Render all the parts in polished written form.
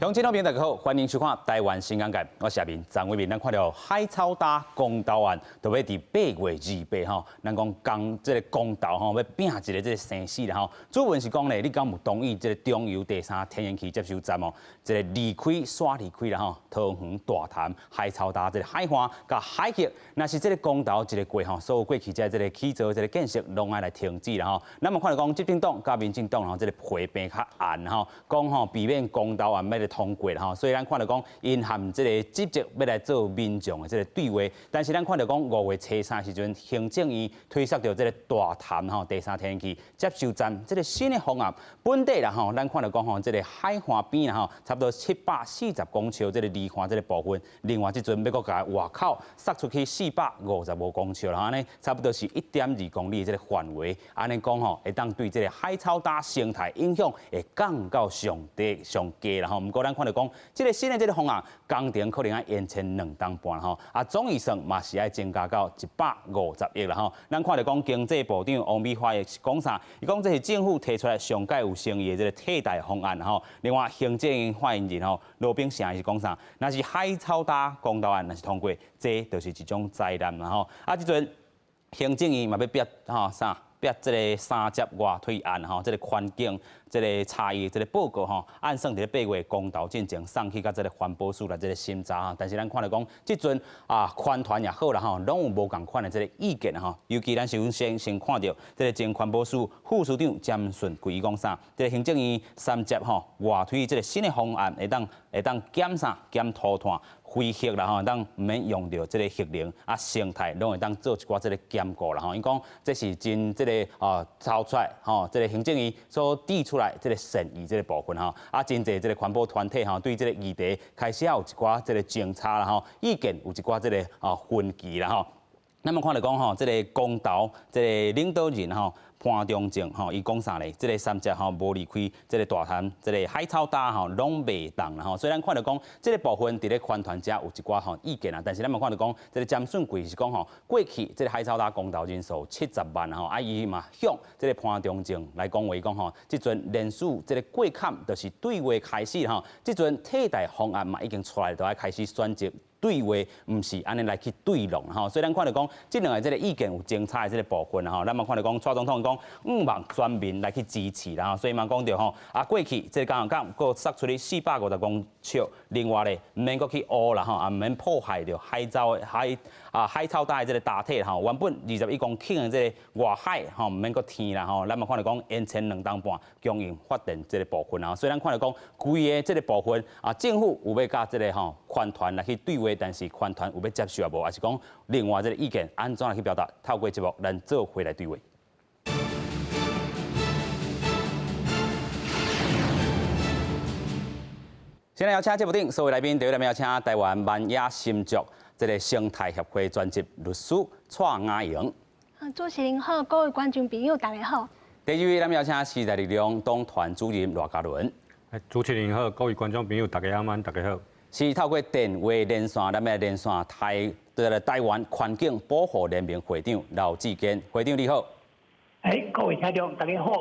鄉親好朋友大家好，歡迎收看《台灣新眼界》，我是阿明張偉明。咱看著海草礁公投案，就欲佇8月28吼，咱講公這个公投吼，欲拚一个這个生死啦吼。主文是講咧，你敢有同意這个中油第三天然氣接收站哦，這个離開煞離開啦吼，桃園大潭海草礁這个海岸佮海域，若是這个公投一个過吼，所有過去這個起造這个建設攏愛來停止啦吼。咱嘛看著講，執政黨佮民進黨吼，這个皮變較硬吼，講吼避免公投案欲來通過啦吼，所以咱看著講，𪜶含這个積極欲來做民眾的這个對話，但是咱看著講5月初3時陣，行政院推捒著這个大潭吼第三天然氣接收站這个新的方案，本底啦吼，咱看著講吼，這个海岸邊啦吼，差不多740公尺這个離岸這个部分，另外這陣欲閣共外口捒出去455公尺啦，按呢差不多是1.2公里的這个範圍，按呢講吼，會當對這个海草礁生態影響會降到上低上低啦吼。毋過咱看著講，這个新的這个方案工程可能愛延遲2冬半吼，啊總預算嘛是愛增加到150億啦吼。咱看著講經濟部長王美花是講啥？伊講這是政府提出來上蓋有誠意的這个替代方案吼。另外行政院發言人吼羅秉成是講啥？若是海草礁公投案若是通過，這就是一種災難啦吼。啊，這陣行政院嘛欲煏吼啥？煏這个三接外推案吼，這个環境這个差異這个報告吼，按算佇咧8月公投進前送去共這个環保署來這个審查吼。但是咱看著講，這陣啊，環團也好啦吼，攏有無仝款的這个意見吼。尤其咱首先先看著這个前環保署副署長詹順貴伊講啥？這个行政院三接吼外推這个新的方案，會當減啥？減塗炭。非核啦吼，當毋免用著這个核能啊，生態攏會當做一寡這个兼顧啦吼。伊講這是真這个啊，抽出來吼，這个行政院所提出來這个善意這个部分吼，啊，真濟這个環保團體吼，對這个議題開始有一寡這个爭差啦吼，意見有一寡這个啊分歧啦吼。咱嘛看著講吼，這个公投這个領導人吼潘忠政吼，伊講啥咧？這个三接吼無離開這个大潭，這个海草礁吼攏袂動啦吼。所以咱看著講，這个部分佇咧環團遮有一寡吼意見啊。但是咱嘛看著講，這个詹順貴是講吼，過去這个海草礁公投人數70萬吼，啊伊嘛向這个潘忠政來講話講吼，這陣連署這个過坎就是對話開始吼，這陣替代方案嘛已經出來，就愛開始選擇。對話毋是按呢來去對論吼，所以咱看著講，這兩个這个意見有爭差的這个部分吼，咱嘛看著講，蔡總統講，向望全民來去支持啦吼，所以嘛講著吼，啊過去這个高雄港閣釋出去450公尺，另外咧毋免閣去挖啦吼，也毋免破壞著海藻海啊海草礁的這个礁體吼，原本21公頃的這个外海吼，毋免閣填啦吼，咱嘛看著講延遲2冬半供應發電這个部分吼，所以咱看著講，規个這个部分啊，政府有欲佮這个吼環團來去對話。但是環團有欲接受抑無，抑是講另外這个意見按怎來去表達？透過節目，咱做伙來對話。先來邀請節目頂所有來賓，第一位邀請台灣萬野新竹這个生態協會專職律師蔡雅瑩。主持人好，各位觀眾朋友大家好。第二位，咱邀請時代力量黨團主任賴嘉倫。主持人好，各位觀眾朋友大家晚安，大家好。是透過電話連線，咱欲連線台灣環境保護聯盟會長劉志堅會長你好。哎，各位聽眾大家好。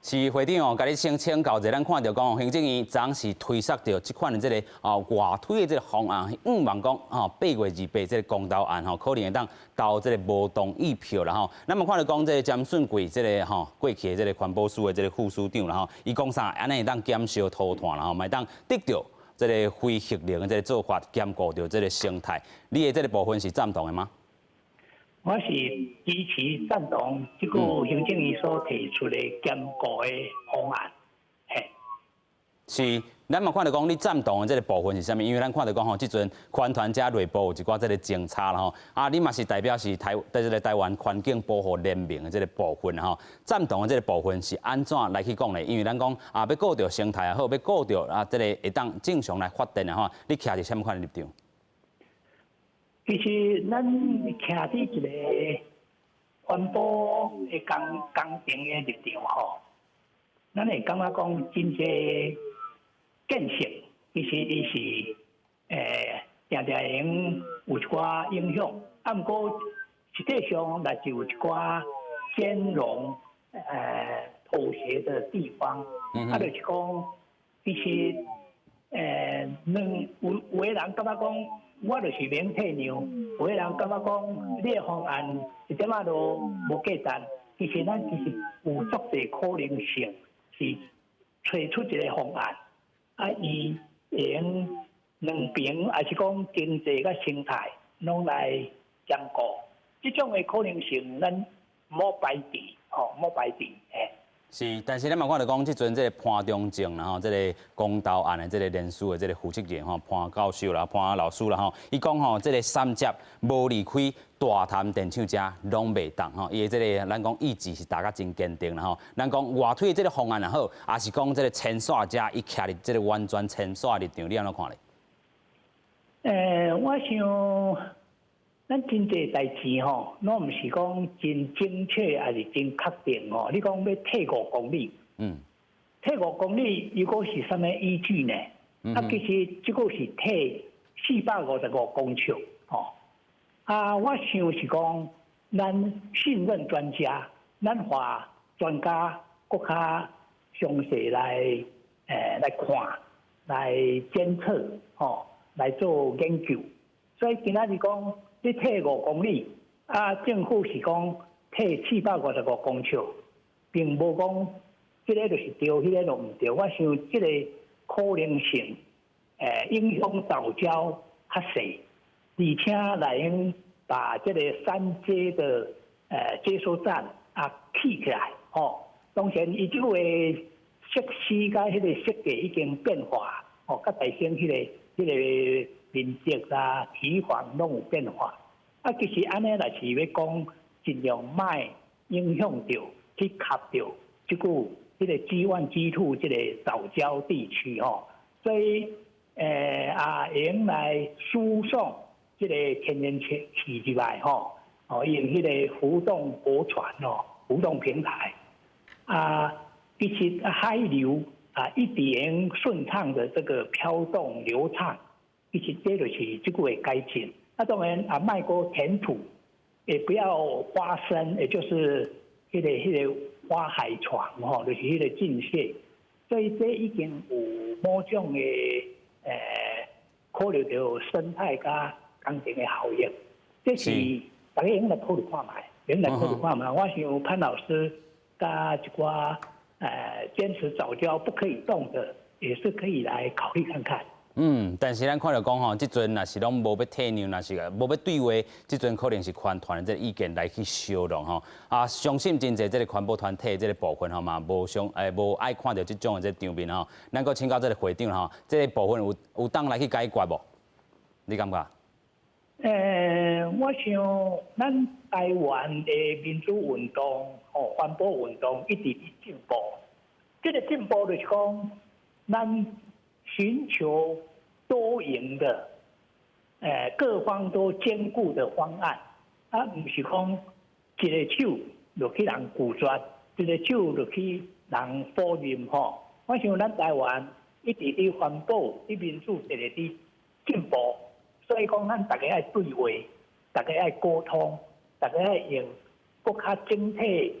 是會長哦，共你先請教一下，咱看著講行政院昨是推捒著這款的這个啊外推的這个方案，向望講吼8月28這个公投案吼，可能會當投這个無同意票啦吼。咱嘛看著講這个詹順貴這个吼過去的這个環保署的這个副署長啦吼，伊講啥？按呢會當減少塗炭啦吼，嘛會當得著這个非核能的這个做法，兼顧著這个生態。你的這个部分是贊同的嗎？我是支持贊同這个行政院所提出的兼顧的方案。嘿，是，咱嘛看著講，你贊同的這个部分是啥物？因為咱看著講吼，這陣環團遮內部有一寡這个爭差啦吼。啊，你嘛是代表是台這个台灣環境保護聯盟的這个部分吼。贊同的這个部分是按怎來去講呢？因為咱講啊，欲顧著生態也好，欲顧著啊，這个會當正常來發電的吼，你徛佇啥物款的立場？其實咱徛佇一个環保的工程的立場吼，咱會感覺講真濟建設，其實伊是定定會用有一寡影響，啊，毋過實際上若是有一寡兼容妥協的地方，啊，就是講其實兩有有的人感覺講，我就是免退讓；有的人感覺講，你的方案一點仔都無價值。其實咱其實有足濟可能性是揣出一个方案，啊，伊會用兩邊，抑是講經濟佮生態攏來兼顧。這種的可能性，咱無排除，吼，無排除，嘿。是，但是咱嘛看著講，這陣這个潘忠政啦吼，這个公投案的這个連署的這个負責人吼，潘教授啦、潘老師啦吼，伊講吼，這个三接無離開大潭電廠遮攏袂動吼，伊的這个咱講意志是大家真堅定啦吼。咱講外推這个方案也好，抑是講這个牽線者伊徛佇這个完全牽線立場，你按怎看咧？我想，咱真濟代誌吼，攏毋是講真精確，抑是真確定吼。你講欲退5公里，退五公里，又閣是啥物依據呢？啊，其實這個是退455公尺，吼。啊，我想是講，咱信任專家，咱予專家閣較詳細來看，來檢測，吼，來做研究。所以今仔日講，你退五公里，啊，政府是講退455公尺，並無講這个就是對，彼个就毋對。我想這个可能性，影響藻礁較細，而且來用把這个三接的接收站啊起起來，吼，當然伊這個設施佮彼個設計已經變化，吼，佮大升彼個面積啦、堤防攏有變化。啊，其實按呢，若是欲講盡量莫影響著去卡著這久彼個 G1 G2 這個藻礁地區吼，所以啊，會用來輸送這個天然氣入來吼，哦，用彼個浮動駁船哦，浮動平台啊，其實海流啊一直用順暢的這個飄動流暢，其實這就是這個的改進。啊，當然啊，莫閣填土，也不要挖深，也就是彼個挖海床吼，就是彼個浸卸，所以這已經有某種的考慮著生態佮工程的效益，這是大家應該考慮看覓，應該考慮看覓。我想潘老師佮一寡堅持藻礁不可以動的，也是可以來考慮看看。嗯，但是咱看著講吼，這陣若是攏無欲退讓，若是無欲對話，這陣可能是環團的這个意見來去相讓吼。啊，相信真濟這个環保團體這个部分吼嘛，無想無愛看著這種的這個場面吼。咱閣請教這个會長吼，這个部分有當來去解決無？你感覺？我想咱台灣的民主運動、吼環保運動一直佇進步。這個進步就是講，咱尋求多贏的，各方都兼顧的方案，啊，毋是講一个手就去人拒絕，一个手就去人否認吼。我想咱台灣一直佇環保、佇民主，一直佇進步，所以講咱逐家愛對話，逐家愛溝通，逐家愛用閣較整體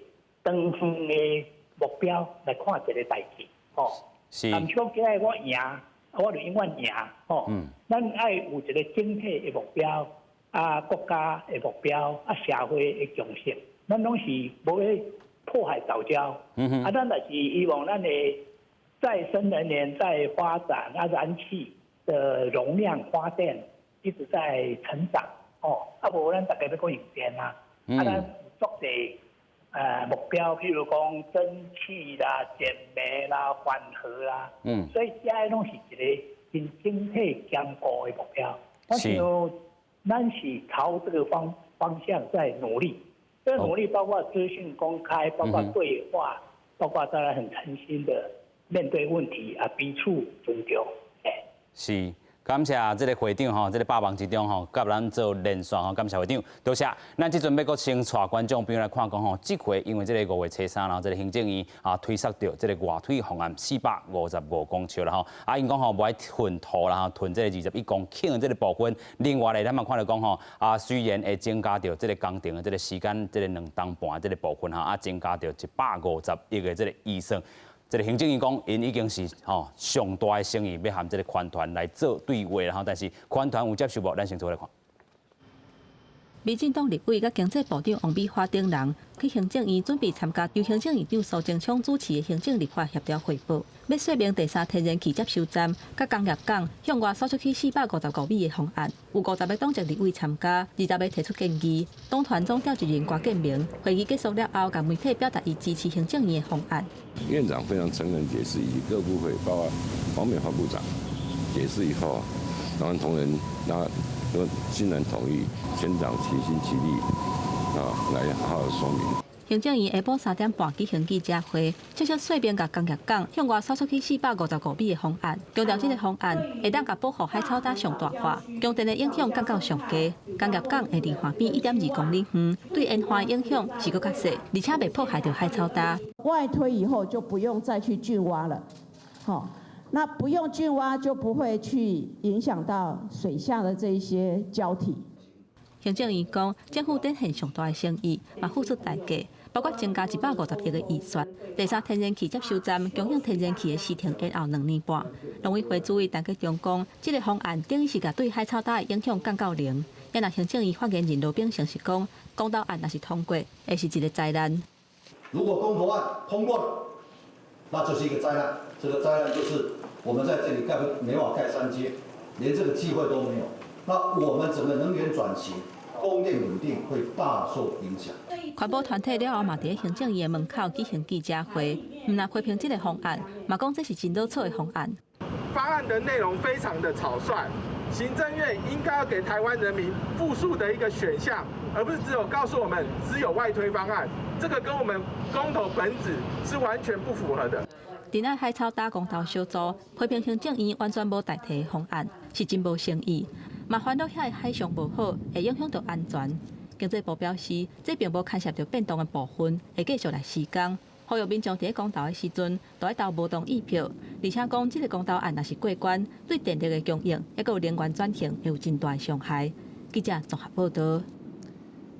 長遠的目標來看這个代誌，吼。毋是講今仔日我贏，我就永遠贏，吼。咱愛有一个整體的目標，啊，國家的目標，啊，社會的共識，咱攏是無咧破壞藻礁。啊，咱若是希望咱的再生能源在發展，啊，燃氣的容量發電一直在成長，哦，啊，無咱逐家欲閣用電啊，啊，咱足濟目標，譬如講蒸汽啦、減煤啦、緩和啦，所以這攏是一个真整體兼顧的目標。我想咱是朝這個方向在努力，這個努力包括資訊公開，包括對話，包括大家很誠心的面對問題啊，彼此尊重。是。感謝這个會長吼，這个百忙之中吼，佮咱做連線吼，感謝會長，多謝。咱這陣欲閣先帶觀眾朋友來看講吼，這回因為這个5月初3，然後這个行政院啊推捒著這个外推方案455公尺啦吼，啊𪜶講吼無愛囤土啦吼，囤這个21公頃的這个部分。另外咧，咱嘛看著講吼，啊雖然會增加著這个工程的這个時間，這个2冬半這个部分吼，啊增加著150億的這个預算。這个行政院講，𪜶已經是吼上大的誠意，欲和這个環團來做對話啦吼。但是環團有接受無？咱先做來看。民進黨立委佮經濟部長王美花等人去行政院準備參加由行政院長蘇貞昌主持的行政立法協調匯報，欲說明第三天然氣接收站佮工業港向外輸出去455米的方案，有50個黨籍立委參加，20個提出建議。黨團總召集人郭建明會議結束了後，共媒體表達伊支持行政院的方案。院長非常誠懇解釋，以及各部會包括黃美花部長解釋以後，當然同仁那都欣然同意，全黨齊心齊力啊，來好好說明。行政院下晡3點半舉行記者會，正式說明共工業港向外輸出去455米的方案，強調這个方案會當共保護海草礁上大化，供電的影響降到上低。工業港會離岸邊1.2公里遠，對沿岸影響是閣較細，而且袂破壞著海草礁。外推以後就不用再去浚挖了，好，那不用浚挖就不會去影響到水下的這一些礁體。行政院講，政府展現上大的誠意，嘛付出代價，包括增加150億的預算。第三天然氣接收站供應天然氣的時程延後2年半。農委會主委陳吉仲講，這个方案等於是共對海草礁的影響降到零。也若行政院發言人羅秉成是講，公投案若是通過，會是一个災難。如果公投案通過了，那就是一個災難。這個災難就是我們在這裡蓋沒辦法蓋三接，連這個機會都沒有。那我們整個能源轉型、供電穩定會大受影響。環保團體了後嘛，佇行政院門口舉行記者會，毋但批評這个方案，嘛講這是真老錯的方案。方案的內容非常的草率，行政院應該要給台灣人民複數的一個選項，而不是只有告訴我們只有外推方案，這個跟我們公投本質是完全不符合的。珍愛海草礁公投小組批評行政院完全無代替方案，是真無誠意，嘛煩惱遐个海象無好，會影響著安全。經濟部表示，這並無牽涉著變動的部分，會繼續來施工。呼籲民眾佇公投的時陣，都愛投無同意票，而且講這个公投案若是過關，對電力的供應，抑閣有能源轉型，會有真大的傷害。記者綜合報導。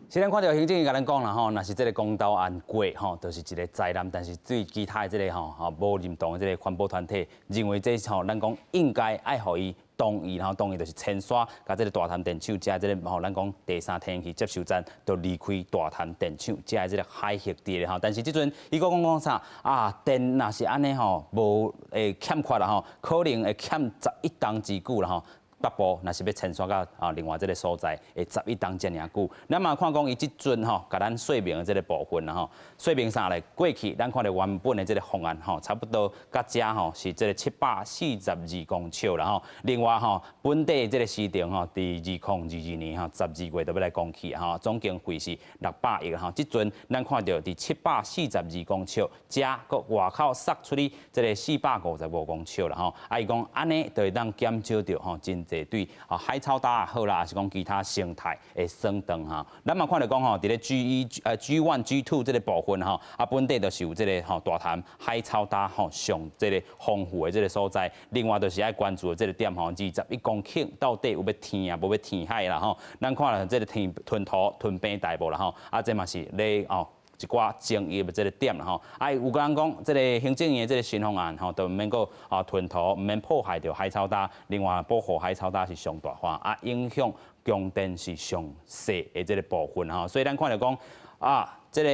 雖然看著行政院共咱講啦吼，若是這个公投案過吼，就是一个災難。但是對其他的這个吼吼無認同的這个環保團體認為這吼，咱講應該愛予伊同意，然後同意就是遷徙，共這个大潭電廠遮這个吼，咱講第三天然氣接收站，就離開大潭電廠遮的這个海域地吼。但是這陣伊閣講講啥啊？電若是按呢吼，無會欠缺啦吼，可能會欠11冬之久啦吼。北部若是欲遷徙到啊另外這个所在，會十一冬遮爾久。咱嘛看講伊這陣吼，共咱說明的這个部分啦吼，說明啥咧？過去咱看著原本的這个方案吼，差不多佮遮吼是這个742公尺啦吼。另外吼，本地這个時程吼，佇2022年吼12月就欲來供氣吼，總經費是600億吼。這陣咱看著佇742公尺，遮閣外口釋出去這个455公尺啦吼。啊，伊講按呢就會當減少著吼真濟對啊海草礁也好啦，抑是講其他生態的損斷吼。咱嘛看著講吼，佇咧 G 一G1 G2 這个部分吼，啊本地就是有這个吼大潭海草礁吼上這个豐富的這个所在。另外就是愛關注的這个點吼，21公頃到底有欲填啊，無欲填海啦吼。咱看著這个填吞塗吞平台無啦吼，啊這嘛是咧哦一寡爭議的這个點啦吼。啊有人講，這个行政院的這个新方案吼，都毋免閣啊吞塗，毋免破壞著海草礁。另外保護海草礁是上大化，啊影響供電是上細的這个部分吼。所以咱看著講啊，這个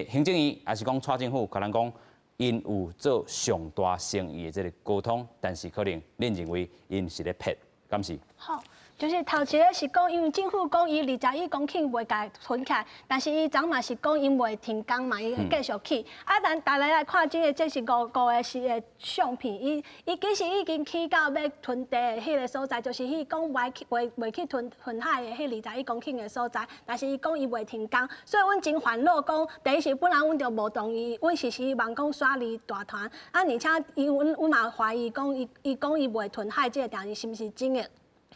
行政院抑是講蔡政府，共咱講，𪜶有做上大誠意的這个溝通，但是可能恁認為𪜶是咧騙，敢是？好。就是頭一个是講，因為政府講伊21公頃袂共吞起來，但是伊昨嘛是講𪜶袂停工嘛，伊會繼續起。啊，但大家來看這个，這是五五个是的相片，伊其實已經起到欲吞地的彼个所在，就是彼講袂去袂袂去吞吞海的彼21公頃的所在，但是伊講伊袂停工，所以阮真煩惱講，第一是本來阮就無同意，阮是希望講徙離大潭，啊，而且伊阮阮嘛懷疑講伊伊講伊袂吞海這个代誌是毋是真的？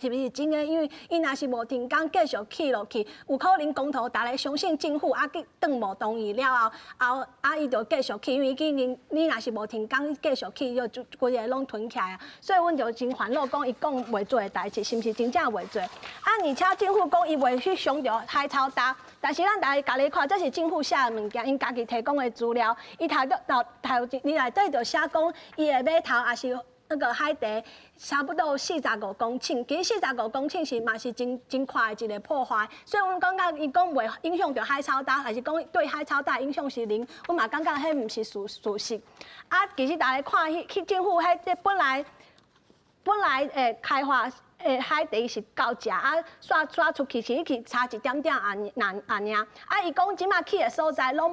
是毋是真的？因為伊若是無停工繼續起落去，有可能公投逐家相信政府啊，去當無同意了後，後啊伊就繼續起，因為已經你若是無停工繼續起，就規个攏囤起來啊。所以阮就真煩惱，講伊講袂做的代誌，是毋是真正袂做？啊，而且政府講伊袂去傷著海草礁，但是咱逐家家己看，這是政府寫的物件，𪜶家己提供的資料，伊頭頭頭伊內底就寫講，伊的碼頭也是那個海堤差不多45公頃，其實45公頃是嘛是真真快的一個破壞，所以阮感覺伊講袂影響著海草礁，還是講對海草礁影響是零，阮嘛感覺彼毋是事實。啊，其實逐家看彼去政府彼這本來開發的海堤是到遮啊，煞煞出去是去差一點點啊爾啊爾。啊，伊講這馬起的所在攏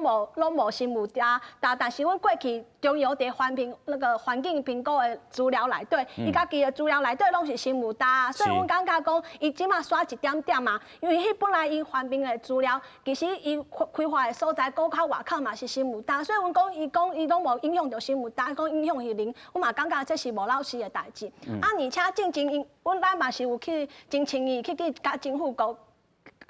無生物礁，但是阮過去中油佇環評那個環境評估的資料內底，伊家己的資料內底攏是生物礁，所以阮感覺講伊這馬煞一點點嘛，因為彼本來伊環評的資料，其實伊開發的所在閣較外口嘛是生物礁，所以阮講伊講伊攏無影響著生物礁，講影響是零，阮嘛感覺這是無老實的代誌。啊，而且進前𪜶阮咱嘛是有去真誠意去佮政府溝，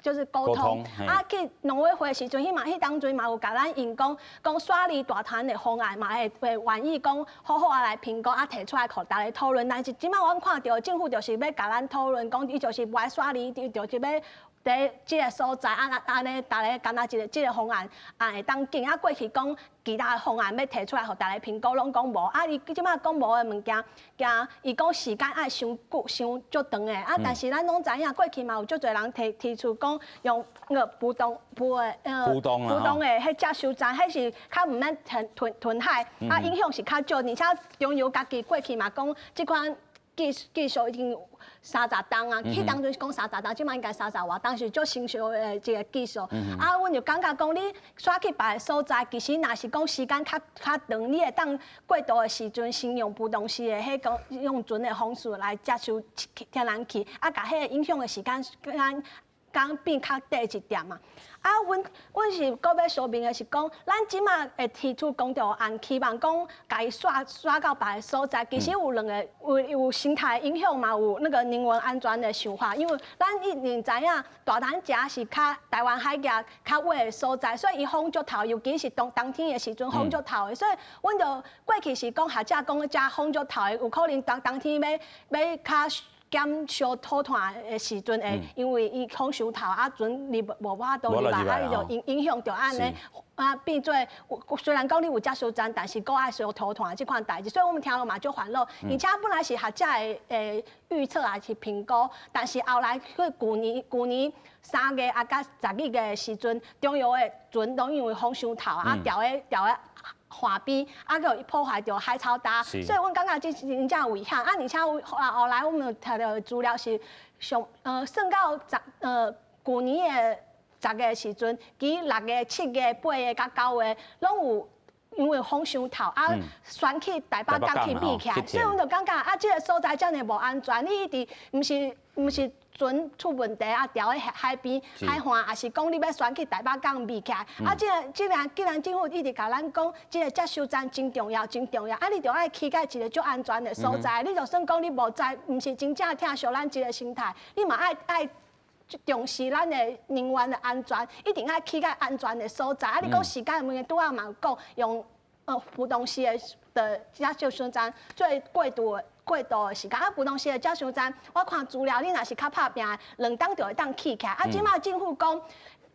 就是溝通，啊，去農委會時陣，彼嘛彼當陣嘛有共咱應講，講徙離大潭的方案嘛會願意講好好啊來評估啊提出來予逐家討論。但是這馬阮看著政府就是欲共咱討論，講伊就是無愛徙離，伊就是欲佇這个所在啊按呢，逐家敢若一个這个方案啊會當緊啊過去講其他方案欲提出來予逐家評估，攏講無啊！伊這馬講無的物件，驚伊講時間愛傷久傷足長的啊！但是咱攏知影過去嘛有足濟人提出講用那個浮動浮的浮動的彼接收站，彼是較毋免吞吞海，啊影響是較少，而且中油家己過去嘛講這款技術已經三十冬啊，彼當陣是講三十冬，這馬應該三十外冬，是足成熟的一個技術。啊，阮就感覺講，你徙去別个所在，其實若是講時間較長，你會當過渡的時陣，先用浮動式的彼個用船的方式來接收天然氣，啊，共彼個影響的時間講變較短一點嘛。啊，阮是閣欲說明的是講，咱這馬會提出公投案，希望講共伊徙徙到別个所在。其實有兩个有生態影響嘛，有那個能源安全的想法。因為咱一定知影大潭遮是較台灣海峽較遠的所在，所以伊風足透，尤其是冬天的時陣風足透的。所以阮就過去是講學者講遮風足透的，有可能冬天欲較減燒土炭的時陣會，因為伊風傷透啊，船入無法度入來，啊，伊就影響著按呢，啊變做雖然講你有接收站，但是閣愛燒土炭這款代誌，所以阮們聽了嘛足煩惱。而且本來是學者的預測抑是評估，但是後來去舊年3月啊佮12月的時陣，中油的船攏因為風傷透啊，牢佇岸邊，啊，閣破壞著海草礁，所以阮感覺這真正危險。啊，而且後來阮們提著資料是上算到舊年的10月的時陣，其實6月、7月、8月佮9月，攏有因為風傷透啊，旋去台北港去避起來，所以阮就感覺啊，這个所在遮爾無安全，你一直毋是船出問題啊，牢佇海邊海岸，抑是講你欲旋去台北港避起來。啊，這個既然政府一直共咱講，這个接收站真重要，真重要，啊，你著愛起佇一个足安全的所在。你就算講你無知，毋是真正疼惜咱這个生態，你嘛愛重視咱的能源的安全，一定愛起佇安全的所在。啊，你講時間的問題，拄仔嘛有講用浮動式的接收站做過渡的時間，啊，浮動式的接收站，我看資料，你若是較拍拚的，2冬就會當起起來。啊，這馬政府講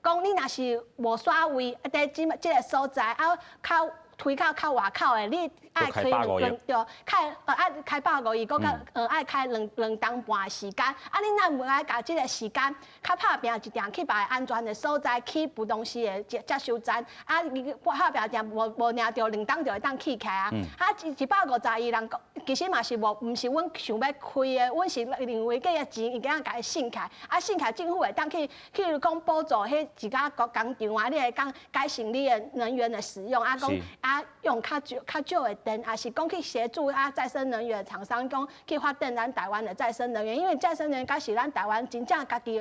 講，你若是無徙位，啊，佇這個所在啊，較推到較外口的，你愛開兩對，開愛開150億，閣較愛開兩冬半的時間。啊，你若無愛共這个時間較拍拚一點，去別个安全的所在起浮動式的接收站，啊，你拍拚定無領著兩冬就會當起起來啊。啊，150億人講，其實嘛是無，毋是阮想欲開的，阮是認為這个錢應該共伊省起來，啊，省起來政府會當去，譬如講補助彼一寡工廠啊，你會當改善你的能源的使用，啊，講啊用較少的電，抑是講去協助啊再生能源廠商講去發展咱台灣的再生能源，因為再生能源才是咱台灣真正家己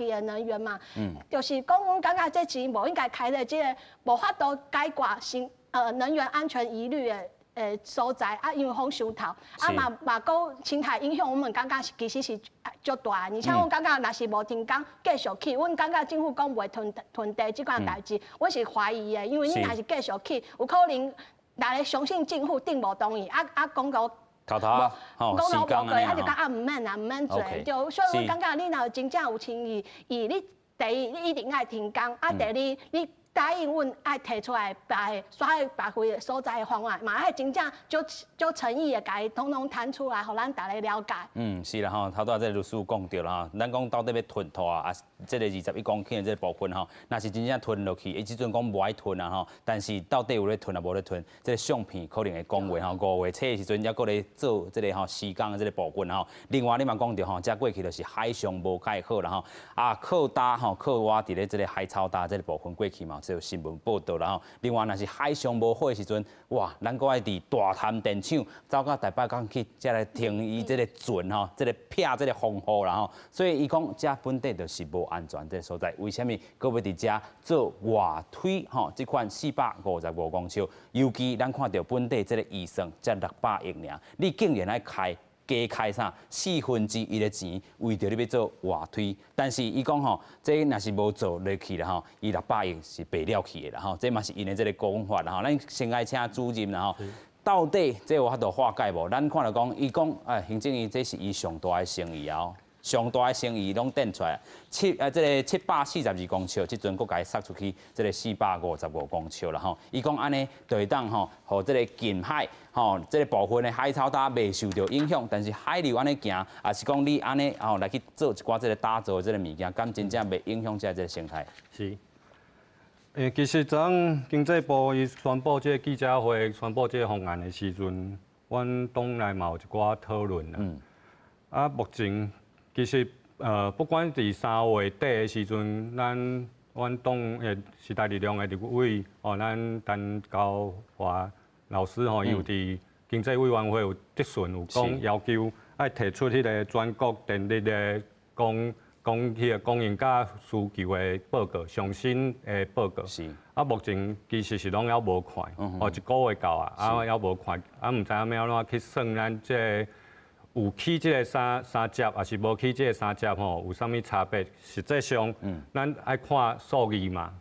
的能源嘛。就是講，阮感覺這錢無應該開佇這个無法度解決新能源安全疑慮的。的所在啊，因為風傷透，啊嘛嘛閣生態影響，阮們感覺是其實是足大。而且阮感覺若是無停工繼續起，阮感覺政府講袂囤囤地這款代誌，阮是懷疑的，因為你若是繼續起，有可能大家相信政府定無同意，啊啊講到。頭頭啊，吼，時間啊，就講啊，毋免啊，毋免做，對，所以阮感覺你若有真正有誠意，伊你第一你一定愛停工，啊第二你答應阮愛提出來別所有別位所在的方案，嘛愛真正足足誠意的共伊統統攤出來，予咱大家了解。嗯，是啦吼，頭拄仔這個律師講著啦吼，咱講到底欲吞吐啊，啊，這個21公頃的這個部分吼，若是真正吞落去，伊這陣講無愛吞啊吼，但是到底有咧吞抑無咧吞，這個相片可能會講話吼，5月初的時陣猶閣咧做這個吼施工的這個部分吼。另外你嘛講著吼，這過去就是海上無蓋好啦吼，啊靠礁吼靠倚佇咧這個海草礁這個部分過去嘛，這有新聞報導啦吼。另外若是海上無好的時陣，哇，咱閣愛佇大潭電廠走到台北港去，才來停伊這個船吼，這個避這個風雨啦吼。所以伊講這本底就是無安全這個所在，為啥物閣欲佇遮做外推吼？這款455公尺，尤其咱看著本底這個預算才600億爾，你竟然愛開加開啥1/4的錢，為著你欲做外推，但是伊講吼，這若是無做落去啦吼，伊600億是白了去的啦吼，這嘛是𪜶的這個講法啦吼。咱先愛請主任啦吼，到底這有法度化解無？咱看著講，伊講哎，行政院這是伊上大的誠意啊，上大的誠意攏展出來，七啊，這個742公尺，這陣閣共伊殺出去，這個455公尺啦吼。伊講按呢，就會當吼，予這個近海吼，這個部分的海草礁袂受著影響，但是海流按呢行，抑是講你按呢吼來去做一寡這個打造的這個物件，敢真正袂影響這個生態？是。其實昨昏經濟部伊宣布這個記者會，宣布這個方案的時陣，阮黨內嘛有一寡討論啦。啊，目前其實不管佇3月底的時陣，咱阮黨的時代力量的立委哦，咱陳高華老師吼，伊有佇經濟委員會有質詢，有講要求愛提出彼個全國電力的供供彼個供應佮需求的報告，上新的報告。啊，目前其實是攏猶無看，哦，一個月到啊，啊猶無看，啊，毋知影欲按怎去算咱這個有起這個三三接，抑是無起這個三接吼，有啥物差別？實際上，咱愛看數字嘛。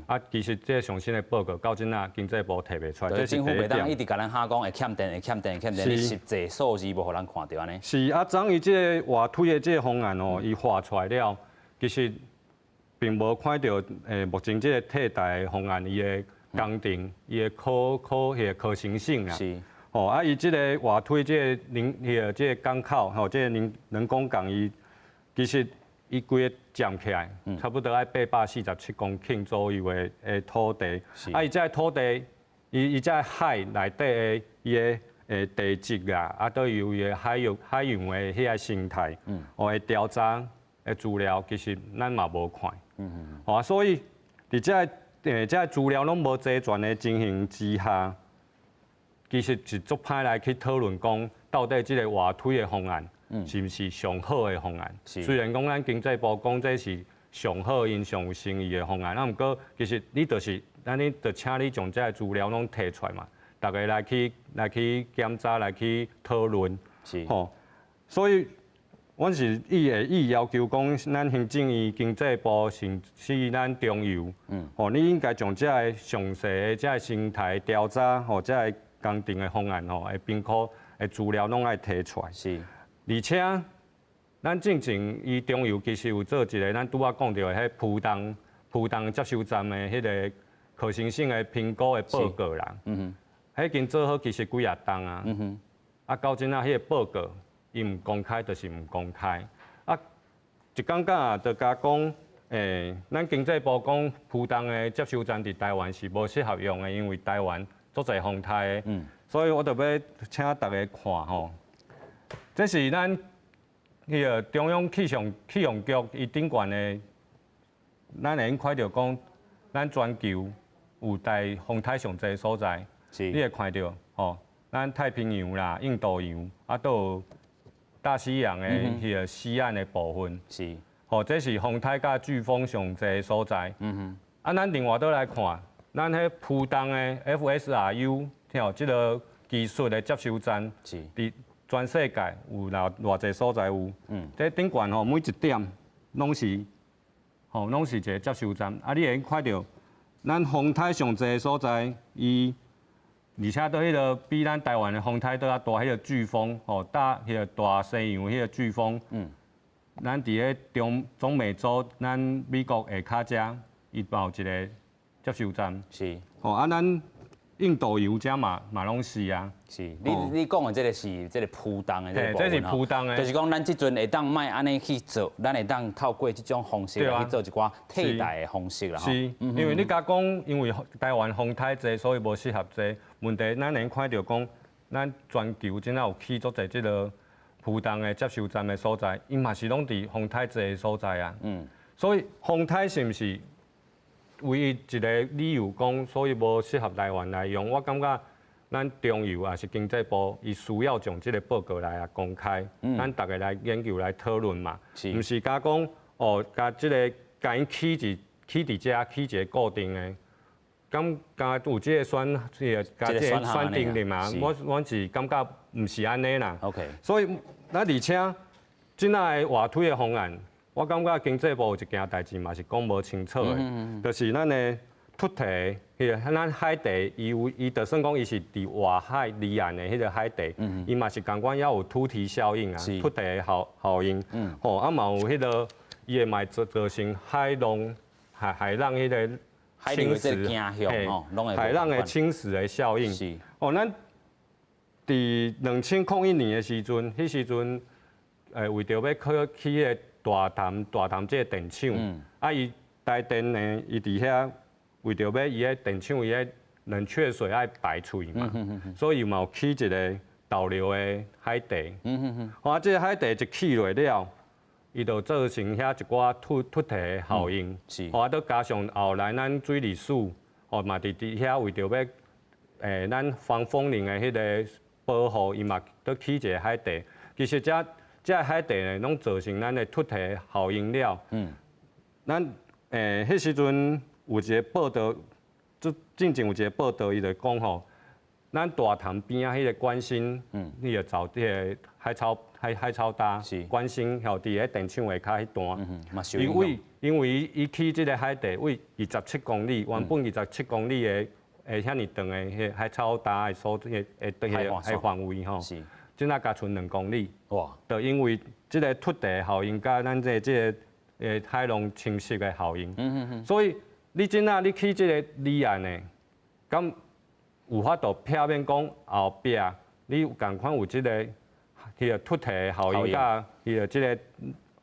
啊，其實這個上新的報告到這仔經濟部提袂出來。政府袂當一直共咱喊講會欠電，會欠電，會欠電，你實際數字無予咱看著按呢。是啊，昨伊這個外推的這個方案哦，伊畫出來了，其實並無看著目前這個替代的方案伊的工程，伊的可可彼個可行性啦。哦，啊，伊這個外推這個人，彼個這個港口，吼，這個人人工港，伊其實伊規個佔起來，差不多愛847公頃左右的的土地。啊，伊這個土地，伊伊這個海內底的伊的地質啊，啊，都有伊的海域海洋的彼個生態，哦，的調查的資料，其實咱嘛無看。哦，所以佇這個這個資料攏無齊全的情形之下，其實是足歹來去討論講，到底這個外推的方案是毋是上好的方案？雖然講咱經濟部講這是上好、𪜶上有誠意的方案，啊，毋過其實你就是，咱你就請你將這個資料攏提出來嘛，大家來去來去檢查、來去討論。吼，所以，阮是伊會意要求講，咱行政院經濟部甚至咱中油，吼，你應該將這個詳細的這個生態調查，吼，這個工程的方案吼，的評估的資料攏愛提出來。而且，咱進前伊中油其實有做一個，咱拄仔講著的彼浮動浮動接收站的彼個可行性的評估的報告啦。彼已經做好，其實幾若冬啊。啊，到這仔彼個報告，伊毋公開，就是毋公開。啊，一感覺就共講，咱經濟部講浮動的接收站佇台灣是無適合用的，因為台灣足濟風颱的。所以我就欲請大家看吼，這是咱彼個中央氣象氣象局伊頂懸的，咱會用看著講，咱全球有台風颱上濟所在，你會看著吼，咱太平洋啦、印度洋，啊，都有大西洋的彼個西岸的部分。吼，這是風颱佮颶風上濟的所在。啊，咱另外倒來看，咱彼浮動的 FSRU，吼，這個技術的接收站，佇全世界有偌偌濟所在有。這頂懸吼，每一點攏是吼，攏是一個接收站。啊，你會看著咱風颱上濟的所在，伊而且對彼個比咱台灣的風颱閣較大，彼個颶風吼，大彼個大西洋彼個颶風。咱佇咧中中美洲，咱美國下跤遮，伊嘛有一個接收站。吼啊，咱印度洋遮嘛嘛攏是啊。是，你你講的這個是這個浮動的這個部分。這是浮動的。就是講，咱這陣會當莫按呢去做，咱會當透過這種方式來去做一寡替代的方式啦。是，因為你敢講，因為台灣風太濟，所以無適合這問題。咱會看著講，咱全球這仔有起足濟這個浮動的接收站的所在，伊嘛是攏佇風太濟的所在啊。所以風颱是毋是唯一一個理由講，所以無適合台灣來用？我感覺咱中油抑是經濟部，伊需要將這個報告來啊公開，咱逐家來研究來討論嘛。毋是敢講哦，共這個共𪜶起佇起佇遮起一個固定的，敢敢有這個選，這個共這個選定的嘛？我阮是感覺毋是按呢啦。 所以，咱而且這擺的外推的方案，我感覺經濟部有一件代誌嘛是講無清楚的，就是咱的凸堤，彼個咱海堤，伊有伊就算講伊是佇外海離岸的彼個海堤，伊嘛是仝款猶有凸堤效應啊，凸堤的效效應，吼啊嘛有彼個伊會嘛造造成海浪海海浪彼個侵蝕，海浪的侵蝕的效應。哦，咱佇2001年的時陣，彼時陣，為著欲去起彼個大潭大潭這個電廠，啊，伊台電呢，伊佇遐為著欲伊个電廠伊个冷卻水愛排出去嘛，所以嘛有起一個導流的海堤。啊，這個海堤一起落了，伊就造成遐一寡凸凸堤的效應。啊，閣加上後來咱水利署，哦嘛佇佇遐為著欲，咱防風林的彼個保護，伊嘛閣起一個海堤。其實這這个海堤呢，攏造成咱的凸堤效應了。咱彼時陣有一個報道，這進前有一個報道，伊就講吼，咱大潭邊仔彼個關心，彼個造彼個海草海海草礁，關心吼，佇咧電廠下跤彼段，因為因為伊起這個海堤位27公里，原本二十七公里的會遐爾長的彼海草礁的所的的的範圍吼，這仔才賰2公里。哇！就因為這個凸堤效應，佮咱這這個海浪侵蝕的效應。所以你這仔你起這個離岸的，敢有法度避免講後壁你仝款有這個彼個凸堤的效應，佮彼個這個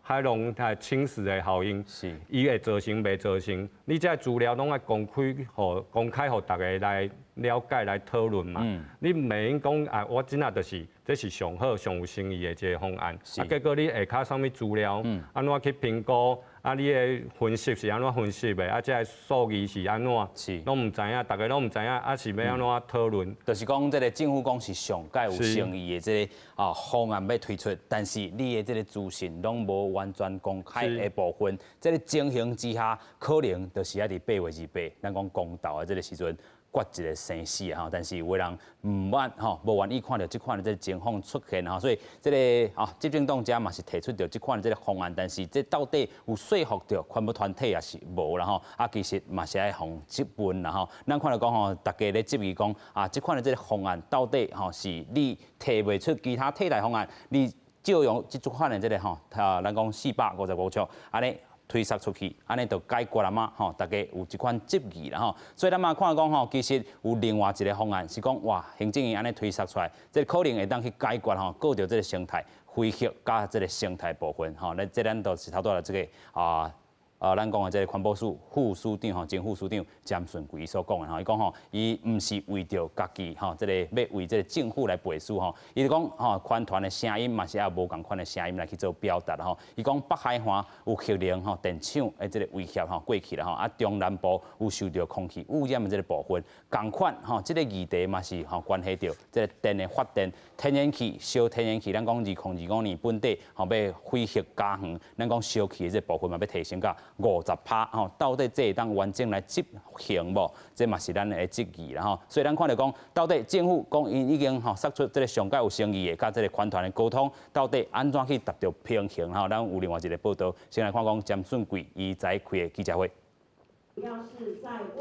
海浪它侵蝕的效應，伊會造成袂造成？你這資料攏愛公開，予公開予逐家來了解來討論嘛。你袂用講啊，我這仔就是這是上好上有誠意的一個方案。啊，結果你下跤啥物資料，按怎去評估？啊，你的分析是按怎分析的？啊，這个數字是按怎？攏毋知影，逐家攏毋知影，啊是欲按怎討論？就是講，這个政府講是上蓋有誠意的這个啊方案欲推出，但是你的這个資訊攏無完全公開的部分，這个情形之下，可能就是愛佇8月28，咱講公投的這个時陣，決一个生死吼，但是有的人毋願吼，無願意看著這款的這个情況出現吼，所以這个啊執政黨遮嘛是提出著這款的這个方案，但是這到底有說服著環保團體抑是無啦吼？啊，其實嘛是愛予質問啦吼。咱看著講吼，逐家咧質疑講啊，這款的這个方案到底吼是你提袂出其他替代方案，你照用這款的這个吼，啊，咱講455尺按呢推捒出去，按呢就解決了嗎？吼，逐家有這款質疑啦吼，所以咱嘛看講吼，其實有另外一个方案是講哇，行政院按呢推捒出來，這個可能會當去解決吼，顧著這个生態恢復佮這个生態部分吼，咱這咱就是頭拄仔這个啊。咱講的這个環保署副署長吼，前副署長詹順貴所講的吼，伊講吼，伊毋是為著家己吼，這个欲為這个政府來背書吼，伊就講吼，環團的聲音嘛是愛無仝款的聲音來去做表達吼。伊講北海岸有核能吼電廠的這个威脅吼過去啦吼，啊中南部有受著空氣污染的這个部分，仝款吼，這个議題嘛是吼關係著這个電的發電、天然氣燒天然氣，咱講2025年本底吼欲非核家園，咱講燒氣的這个部分嘛欲提升到50%吼，到底這會當完整來執行無？這嘛是咱的質疑啦吼。所以咱看著講，到底政府講𪜶已經吼釋出這个上蓋有誠意的，佮這个環團的溝通，到底按怎去達到平衡吼？咱有另外一个報道，先來看講詹順貴伊在開的記者會。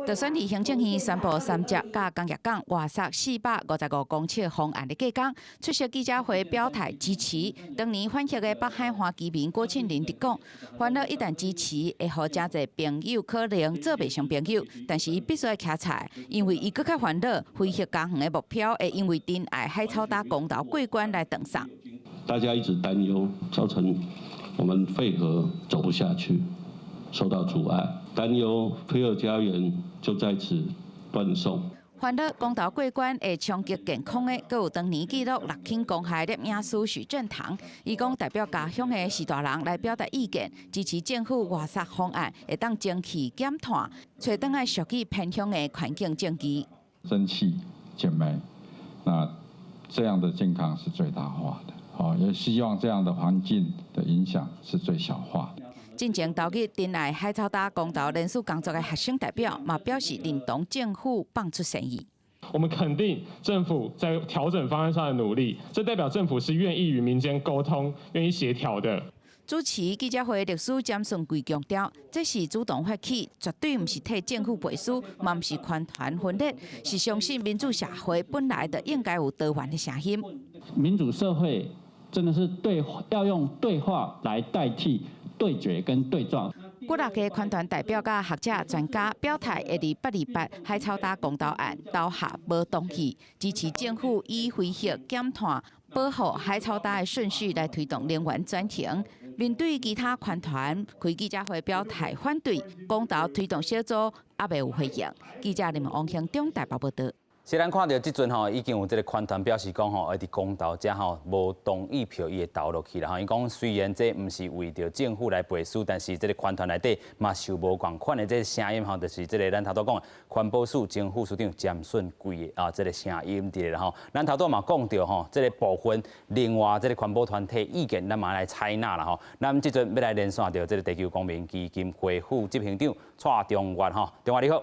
就選佇行政院宣布三接佮工業港外削455公尺方案的隔工，出席記者會表態支持。當年反核的北海岸居民郭慶林佇講，煩惱一旦支持，會予誠濟朋友可能做袂成朋友，但是伊必須愛徛出來，因為伊閣較煩惱，非核家園的目標會因為仁愛海草礁公投過關來斷送。大家一直擔憂，造成我們廢核走不下去，受到阻礙。擔憂非核家園就在此斷送。煩惱公投過關會衝擊健康的，閣有當年記錄6輕公害攝影師許正堂，伊講代表家鄉的序大人來表達意見，支持政府外削方案，會當蒸汽減碳，揣轉來屬於偏鄉的環境正義。蒸汽減煤，那這樣的健康是最大化的，好，也希望這樣的環境的影響是最小化的。進前投入仁愛海草礁公投聯署工作的學生代表嘛表示認同政府放出善意。我們肯定政府在調整方案上的努力，這代表政府是願意與民間溝通、願意協調的。主持記者會律師詹順貴強調，這是主動發起，絕對毋是替政府背書，嘛毋是環團分裂，是相信民主社會本來就應該有多元的聲音。民主社會真的是對，要用對話來代替對決跟對撞。幾若个環團代表佮學者專家表態，會佇828海草礁公投案投下無同意，支持政府以非核減碳、保護海草礁的順序來推動能源轉型。面對其他環團開記者會表態反對公投推動小組，猶未有回應。記者林王興中台北報道。雖然看著這陣吼，已經有這个環團表示講吼，會佇公投遮吼無同意票，伊會投落去啦吼。伊講雖然這毋是為著政府來背書，但是這个環團內底嘛受無仝款的這个聲音吼，就是這个咱頭拄講環保署前副署長詹順貴的啊，這个聲音佇咧啦吼。咱頭拄嘛講著吼，這个部分另外這个環保團體意見，咱嘛來採納啦吼。咱這陣欲來連線著這个地球公民基金會副執行長蔡中岳吼，中岳你好。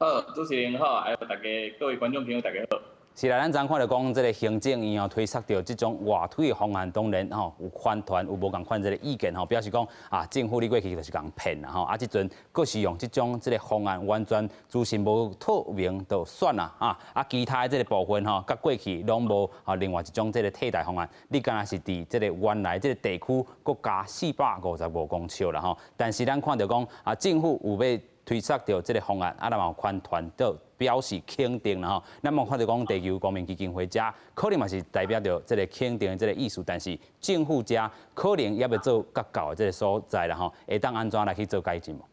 好，主持人好，還有大家各位觀眾朋友大家好。是啦，咱昨看著講，這个行政院哦推捒著這種外推的方案，當然吼有環團有無仝款這个意見吼，表示講啊，政府你過去就是共騙啦吼，啊，這陣閣是用這種這个方案完全資訊無透明就算啦啊，啊，其他的這个部分吼，佮過去攏無啊，另外一種這个替代方案，你敢若是佇這个原來這个地區閣加455公尺啦吼，但是咱看著講啊，政府有欲推捒著這个方案，啊，咱嘛有環團都表示肯定啦吼。咱嘛看著講地球公民基金會遮可能嘛是代表著這个肯定的這个意思，但是政府遮可能猶未做較到的這个所在啦吼，會當按怎來去做改進無？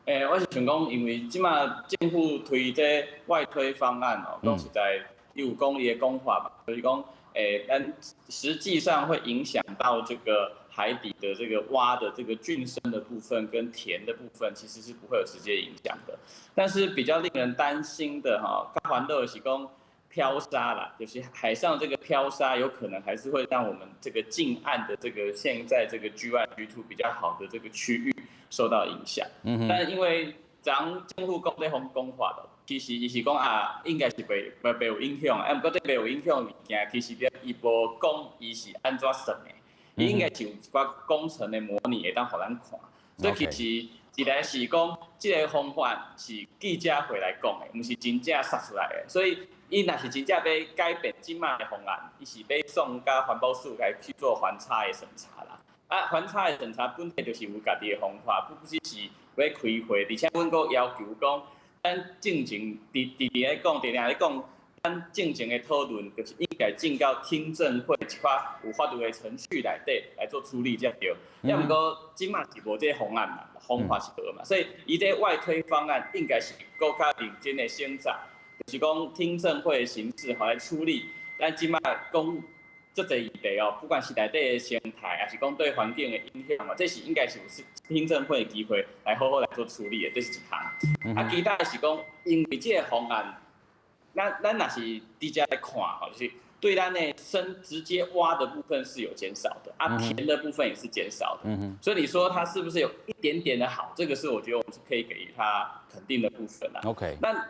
欸，我是想講，因為這馬政府推這外推方案哦，講實在，伊有講伊的講法嘛，就是講，欸，咱實際上會影響到這個海底的這個蛙的這個菌生的部分跟田的部分，其實是不會有直接影響的。但是比較令人擔心的哈，較煩惱的是講漂沙啦，就是海上這個漂沙有可能還是會讓我們這個近岸的這個現在這個 G1 G2 比較好的這個區域受到影響。但因為昨政府講咧方講法的，其實伊是講啊，應該是袂有影響，啊，毋過這袂有影響物件，其實伊無講伊是按怎算的。伊應該是有一寡工程的模擬會當予咱看，所以其實一來是講這个方法是記者會來講的，毋是真正殺出來的。所以伊若是真正欲改變這馬的方案，伊是欲送佮環保署來去做環差的審查啦。啊，環差的審查本身就是有家己的方法，不只是欲開會，而且阮閣要求講，咱進前佇佇佇咧講，佇咧講。咱進前的討論，就是應該進到聽證會這款有法律的程序內底來做處理才對。抑毋過這馬是無這个方案嘛，方法是無嘛，所以伊這外推方案應該是閣較認真的審查，就是講聽證會的形式來處理。咱這馬講足濟議題哦，不管是內底的生態，抑是講對環境的影響嘛，這是應該是有聽證會的機會來好好來做處理的，這是一項。啊，其他的是講，因為這个方案，咱若是直接來看吼，就是對咱的深直接挖的部分是有減少的，啊，填的部分也是減少的，所以你說它是不是有一點點的好？這個是我覺得我們是可以給予它肯定的部分啦。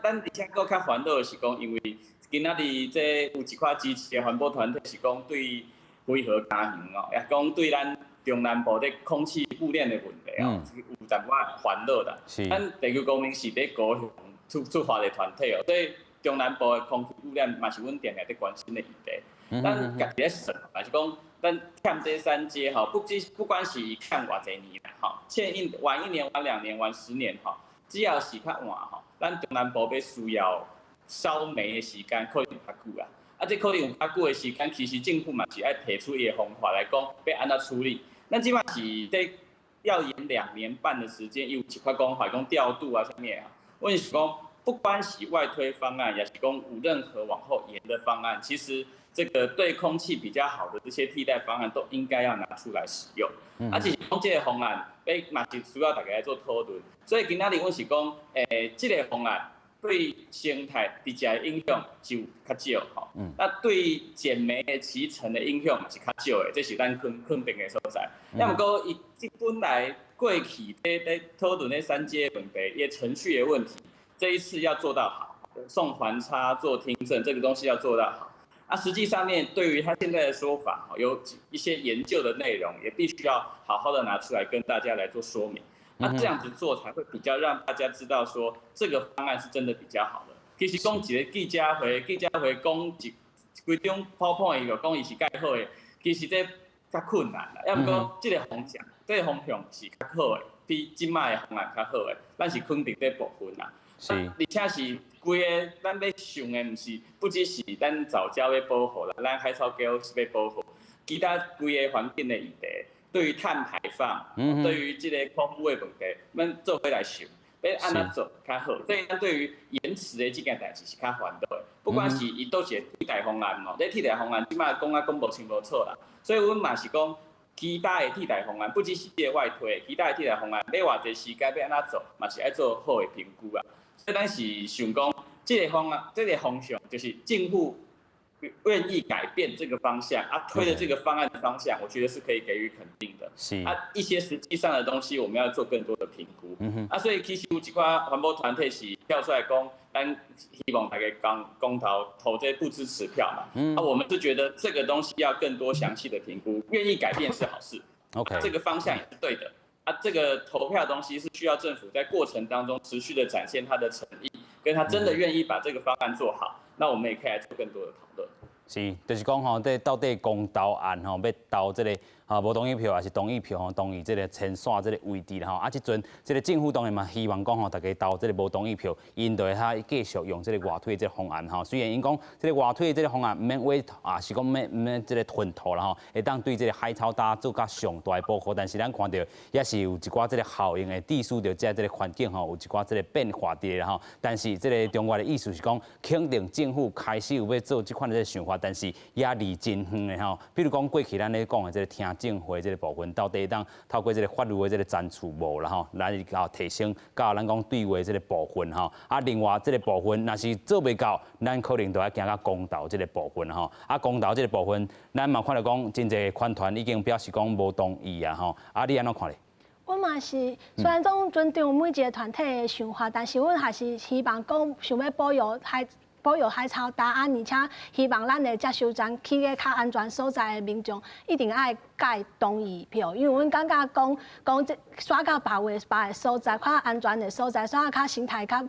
咱而且閣較煩惱的是講，因為今仔日這有一寡支持的環保團體是講對非核家園哦，也講對咱中南部的空氣污染的問題哦，有淡薄仔煩惱啦。咱地球公民是佇高雄出發的團體哦，所以中南部的空氣污染嘛是阮定定佇關心的議題。咱家己咧算，嘛是講，咱欠這三接吼，不管是欠偌濟年啦，吼，欠晚一年、晚2年、晚10年吼，只要是較晚吼，咱中南部欲需要燒煤的時間可能較久啊。啊，這可能有較久的時間，其實政府嘛是愛提出伊的方法來講，欲按怎處理。咱這擺是佇要延2年半的時間，伊有一塊講法講調度啊啥物的啊。阮是講，不管是外推方案，也是講有任何往後延的方案，其實這個對空氣比較好的這些替代方案，都應該要拿出來使用。啊，只是講這個方案，欲嘛是需要大家來做討論。所以今仔日阮是講，這個方案對生態直接的影響是有較少吼。那對減煤的期程的影響嘛是較少的，這是咱肯定的所在。啊，毋過伊這本來過去佇討論咧三接問題，伊程序的問題，這一次要做到好，送環差做聽證，這個東西要做到好。啊，實際上面對於他現在的說法，有一些研究的內容，也必須要好好的拿出來跟大家來做說明。那這樣子做才會比較讓大家知道說這個方案是真的比較好的。其實講一個記者會，記者會講一規張 PowerPoint 就講伊是蓋好的，其實這較困難啦。抑毋過這個方向，這個方向是較好的，比這擺的方案較好的，咱是肯定這部分啦。而且是規个咱欲想的，毋是不只是咱藻礁欲保護啦，咱海草溝是欲保護，其他規個環境的議題，對於碳排放，對於這個空污的問題，咱做伙來想，欲按怎做較好。所以咱對於延遲的這件代誌是較煩惱的。不管是伊佗一個替代方案哦，這替代方案這擺講啊講無清無楚啦，所以阮嘛是講，其他的替代方案，不只是這個外推，其他的替代方案，欲偌濟時間欲按怎做，嘛是愛做好的評估啊。所以咱是想講，這個方案，這個方向就是政府願意改變這個方向啊，推的這個方案的方向，我覺得是可以給予肯定的。啊，一些實際上的東西，我們要做更多的評估。啊，所以其實有一寡環保團體是跳出來講，咱希望大家講公投投這不支持票嘛。啊，我們是覺得這個東西要更多詳細的評估，願意改變是好事。 這個方向也是對的。啊，這個投票的東西是需要政府在過程當中持續的展現他的誠意，跟他真的願意把這個方案做好，那我們也可以來做更多的討論。是，就是講吼，這到底公投案吼，欲投這個啊無同意票，還是同意票吼？同意這個牽線這個位置啦吼。啊，這陣這個政府當然嘛希望講吼，大家投這個無同意票，𪜶就會使繼續用這個外推這個方案吼。雖然𪜶講這個外推這個方案毋免挖啊，是講毋免這個吞吐啦吼，會當對這個海草礁做較上大的保護，但是咱看著也是有一寡這個效應的致使著這個環境吼有一寡這個變化佇咧吼。但是這個中國的意思是講，肯定政府開始有欲做這款的這個想法，但是也離真遠的吼。比如講過去咱咧講的這個聽證會這個部分，到底會當透過這個法律的這個層次無啦吼，來到提升到咱講對話這個部分吼。啊，另外這個部分若是做袂到，咱可能就愛行到公投這個部分吼。啊，公投這個部分，咱嘛看著講，真濟團體已經表示講無同意啊吼。啊，你按怎看咧？阮嘛是，雖然講尊重每一個團體的想法，但是阮還是希望講想欲保育海草礁啊，而且希望咱的接收站起個較安全所在的民眾一定愛蓋同意票，因為阮感覺講講這徙到別個所在，較安全的所在，徙較生態較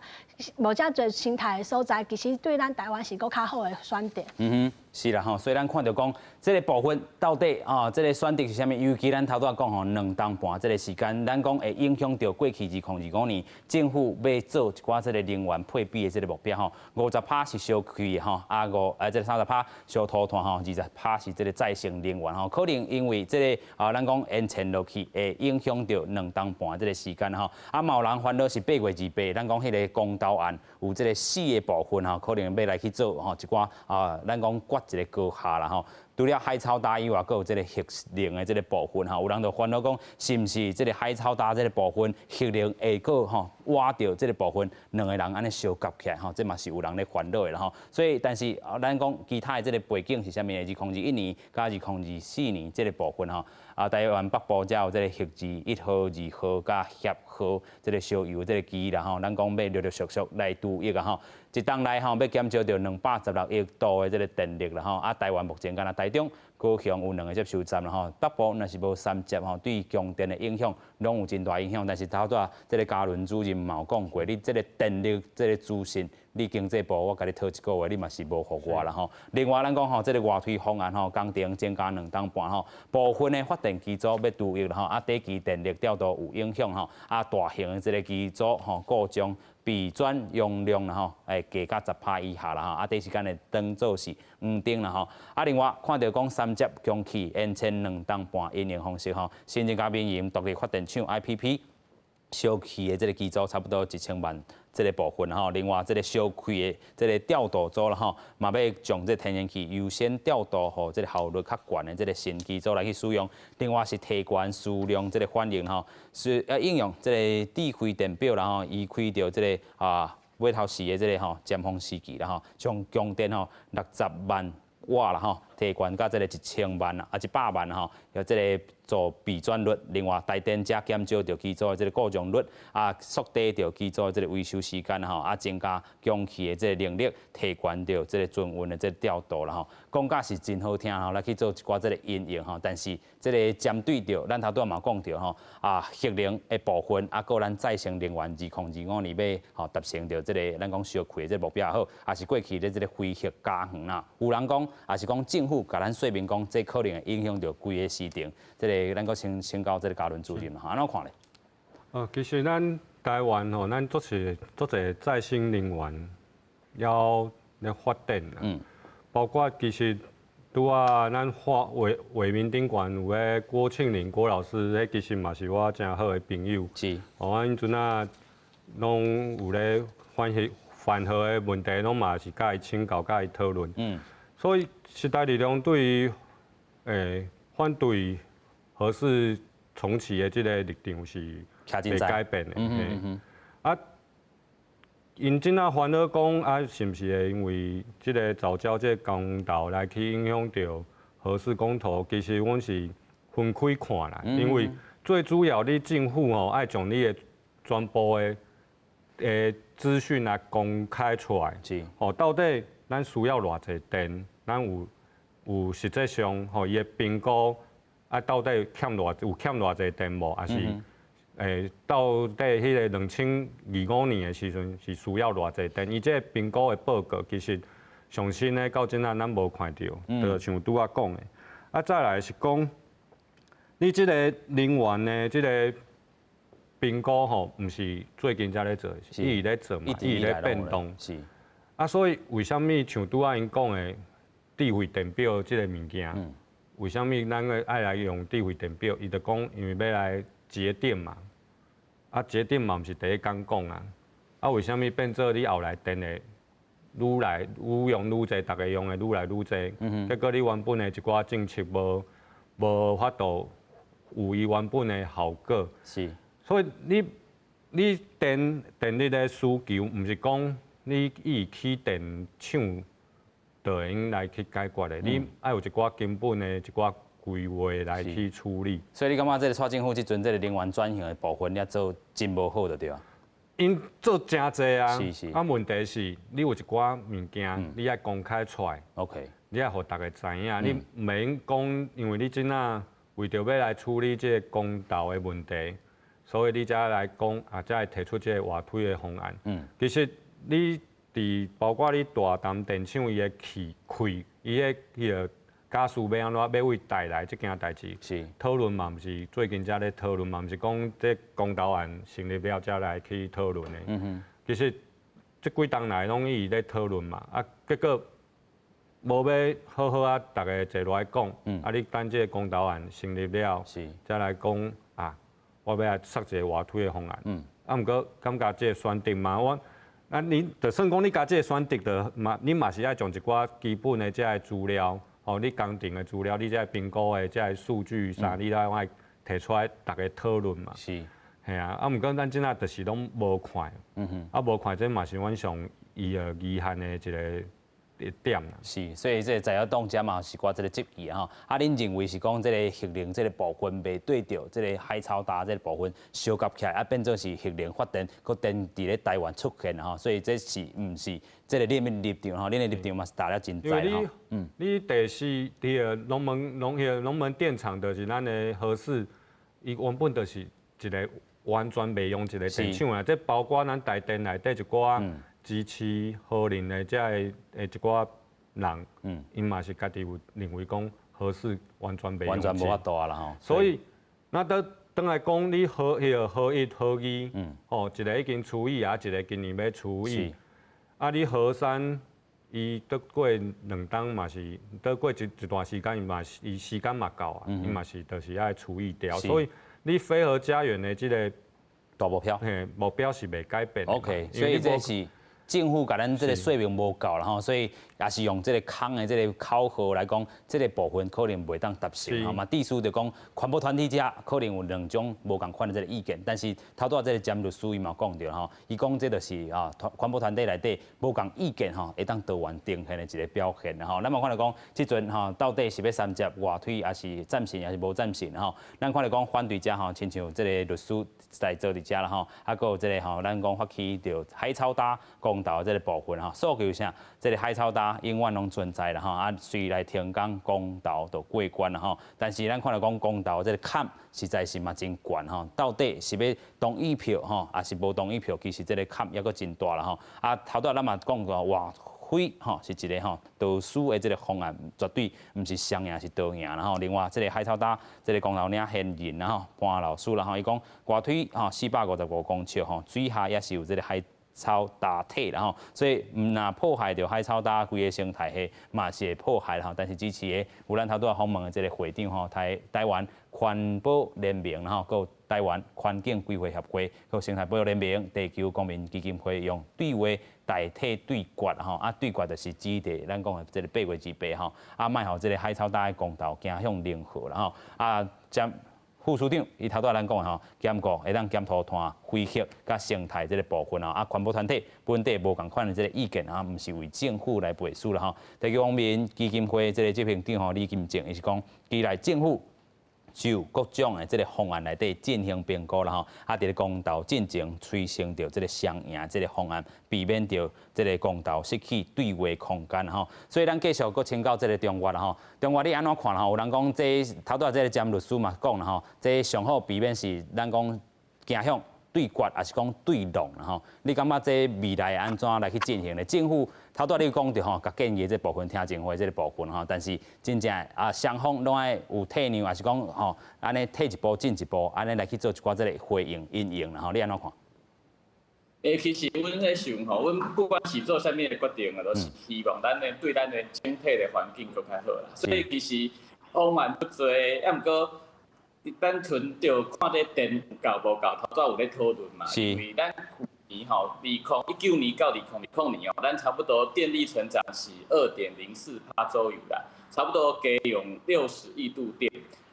無遮濟生態的所在，其實對咱台灣是閣較好的選擇。嗯哼，是啦吼，所以咱看著講這個部分到底啊，這個選擇是啥物？尤其咱頭拄仔講吼，2冬半這個時間，咱講會影響著過去2025年政府欲做一寡這個能源配比的這個目標吼，50趴是燒氣的吼，啊五啊這個30趴燒塗炭吼，20趴是這個再生能源吼，可能因為這個啊，咱講延遲落去會影響著2冬半這個時間吼，啊嘛有人煩惱是8月28，咱講彼個公投案有這個四個部分吼，可能欲來去做吼一寡啊，咱講決一個高下啦吼。除了海草礁以外，閣有這個核能的這個部分吼，有人就煩惱講，是毋是這個海草礁這個部分核能會閣吼挖著這个部分，兩个人按呢相夾起來吼，這嘛是有人咧煩惱的啦吼。所以，但是啊，咱講其他的這个背景是啥物呢？2021年佮2024年這个部分吼，啊，台灣北部才有這个核子一號、二號佮協號這个燒油這个機啦吼，咱講欲陸陸續續來除役啊吼。一冬內吼欲減少著216億度的這个電力啦吼。啊，台灣目前敢若台中、高雄有兩个接收站啦吼，北部若是無三接吼，對供電的影響攏有真大影響。但是頭拄仔這个嘉倫主任嘛有講過，你這个電力這个資訊，你經濟部我共你討一個月，你嘛是無予我啦吼。另外，咱講吼，這个外推方案吼，工程增加2冬半吼，部分的發電機組欲除役啦吼，啊，短期電力調度有影響吼，啊，大型的這个機組吼故障。備轉容量啦吼，會降到10%以下啦吼，啊，短時間會當做是黃燈啦吼。啊，另外看著講三接供氣延遷2冬半營運方式吼，新增佮民營獨立發電廠 IPP 燒氣的這个機組差不多1000萬這个部分吼。另外這个燒氣的這个調度組啦吼，嘛欲將這天然氣優先調度予這个效率較懸的這个新機組來去使用。另外是提懸輸量這个反應吼，是應用這个智慧電表啦吼，移開著這个啊尾頭時的這个吼尖峰時期啦吼，將供電吼60萬瓦啦吼，提懸到這个1000萬啊，100萬吼，予這个做備轉率。另外，台電才減少著機組的這个故障率，啊，縮短著機組的這个維修時間吼，啊，增加供氣的這个能力，提懸著這个營運的這个調度啦吼。講甲是真好聽吼，來去做一寡這个應用吼，但是這个針對著咱頭拄仔嘛講著吼，啊，核能的部分，啊，閣咱再生能源2025年欲吼達成著這个咱講燒氣的這个目標也好，抑是過去咧這个非核家園啦，有人講，抑是講政府共咱說明講，這可能會影響著規个市場，這个咱閣請請教這个嘉倫主任吼，按怎看咧？其實咱台灣吼，咱做是足濟再生能源要咧發展啦，包括其實拄仔咱發衛衛民頂懸有个郭慶林郭老師，彼其實嘛是我誠好的朋友。哦，𪜶陣仔攏有咧反核反核的問題，攏嘛是佮伊請教、佮伊討論。所以時代力量對於反對核四重啟的這个立場是袂改變的。啊，𪜶這仔煩惱講啊，是毋是會因為這个藻礁這个公投來去影響著核四公投？其實阮是分開看啦，因為最主要你政府吼愛將你的全部的資訊來公開出來。吼，到底咱需要偌濟電？咱有實際上吼伊的評估啊，到底欠偌有欠偌濟電無？抑是到底彼个2025年的時陣是需要偌濟電？伊這个評估的報告其實上新的到這仔咱無看著，就像拄仔講的。啊，再來是講，你這个能源的這个評估吼，毋是最近才咧做，是一直咧做嘛，一直咧變動。啊，所以為啥物像拄仔𪜶講的智慧電表這个物件？為啥物咱會愛來用智慧電表？伊就講，因為欲來節電嘛。啊，節電嘛毋是第一工講啊。啊，為啥物變做你後來電會愈來愈用愈濟，逐家用的愈來愈濟？結果你原本的一寡政策無法度有伊原本的效果。所以你電力的需求，毋是講你以起電廠就會用來去解決的，你愛有一寡根本的一寡規劃來去處理。所以你感覺這个蔡政府這陣這个能源轉型的部分，也做真無好就對啊？𪜶做誠濟啊，啊問題是，你有一寡物件，你愛公開出來。 你愛予逐家知影，你毋免講，因為你這仔為著欲來處理這个公投的問題，所以你才來講啊，才會提出這个外推的方案。其實你佇包括你大潭電廠伊的氣開，伊的彼个家私欲按怎欲為帶來這件代誌，討論嘛，毋是最近才咧討論嘛，毋是講這公投案成立了才來去討論的。其實這幾冬來攏一直咧討論嘛，啊，結果無欲好好啊，逐家坐落來講，啊，你等這个公投案成立了，才來講啊，我欲來設一个外推的方案。啊，毋過感覺這个選擇嘛，我。啊，你就算講你共這个選擇，就嘛，你嘛是愛將一寡基本的這个資料，吼，你工程的資料，你這个評估的這个數據啥，你都愛提出來，逐家討論嘛。嘿啊，啊，毋過咱這馬就是攏無看，啊無看，這嘛是阮上遺憾的一个點啦。是，所以這個在野黨遮嘛是掛這个質疑吼。啊，恁認為是講這个核能這个部分袂對著這个海草礁這个部分相合起來，啊變做是核能發電，閣電佇咧台灣出現吼，所以這是毋是這个恁的立場吼？恁的立場嘛是大家真知吼。你第四，佇个龍門龍彼個龍門電廠，就是咱的核四，伊原本就是一个完全袂用一个電廠啊。這包括咱台電內底一寡支持核能的這个的一寡人，𪜶嘛是家己有認為講核四完全袂用。完全無法度啊啦吼。所以，那倒轉來講，你核彼個核一、核二，吼，一个已經除役啊，一个今年欲除役。啊，你核三，伊閣過2冬嘛是，閣過一段時間，伊嘛是伊時間嘛到啊，伊嘛是就是愛除役掉。所以你非核家園的這个大目標，嘿，目標是袂改變。 OK，所以這是政府共咱這个說明無夠啦吼，所以也是用這个空的這个口號來講，這个部分可能袂當達成吼嘛。意思就講，環保團體遮可能有兩種無仝款的這个意見，但是頭拄仔這个詹律師伊嘛講著吼，伊講這就是啊環保團體內底無仝意見吼，會當多元呈現的一个表現吼。咱嘛看著講，這陣吼到底是欲三接外推，抑是贊成，抑是無贊成吼？咱看著講反對者吼，親像這个律師在做佇遮啦吼，啊，閣有這个吼，咱講發起著海草礁公投這个部分吼，訴求啥？這个海草礁永遠攏存在啦吼，啊，隨來停工公投就過關啦吼。但是咱看著講公投這个坎實在是嘛真懸吼，到底是欲同意票吼，抑是無同意票？其實這个坎猶閣真大啦吼。啊，頭拄仔咱嘛講過外推吼是一个吼多輸的這个方案，絕對毋是雙贏是多贏啦吼。另外，這个海草礁這个公投領先人啦吼，潘老師啦吼，伊講外推吼455公尺吼，水下也是有這个海草礁體啦吼，所以毋若破壞著海草礁規个生態系，嘛是會破壞啦吼。但是支持的有咱頭拄仔訪問的這个會長吼，台灣環保聯盟啦吼，閣有台灣環境規劃協會，閣有生態保育聯盟、地球公民基金會用對話代替對決吼，啊對決就是指佇咱講的這个8月28吼，啊莫予這个海草礁的公投走向零和啦吼，啊將副處長伊頭拄仔咱講的吼，兼顧會當檢討碳非核佮生態這个部分吼，啊環保團體本底無仝款的這个意見啊，毋是為政府來背書啦吼。地球公民基金會這个執行長吼李金正，伊是講，期待政府就各種的這个方案內底進行評估啦吼，啊，佇咧公投進前催生著這个雙贏這个方案，避免著這个公投失去對話空間吼。所以咱繼續閣請教這个中岳啦吼，中岳你按怎看吼？有人講這頭拄仔這个詹律師嘛講啦吼，這上好避免是咱講走向對決，抑是講對挵啦吼？你感覺這未來按怎來去進行呢？政府頭拄仔你講著吼，共建議這部分聽證會這个部分吼，但是真正啊雙方攏愛有退讓，抑是講吼按呢退一步進一步，按呢來去做一寡這个回應因應啦吼，你按怎看？欸，其實阮咧想吼，阮不管是做啥物的決定啊，都是希望咱的對咱的整體的環境閣較好啦。所以其實方案不濟，啊毋過單純就看這電有夠無夠，頭拄有咧討論嘛。因為咱去年吼，2019年到2020年哦，咱差不多電力成長是2.04趴左右啦，差不多加用60億度電。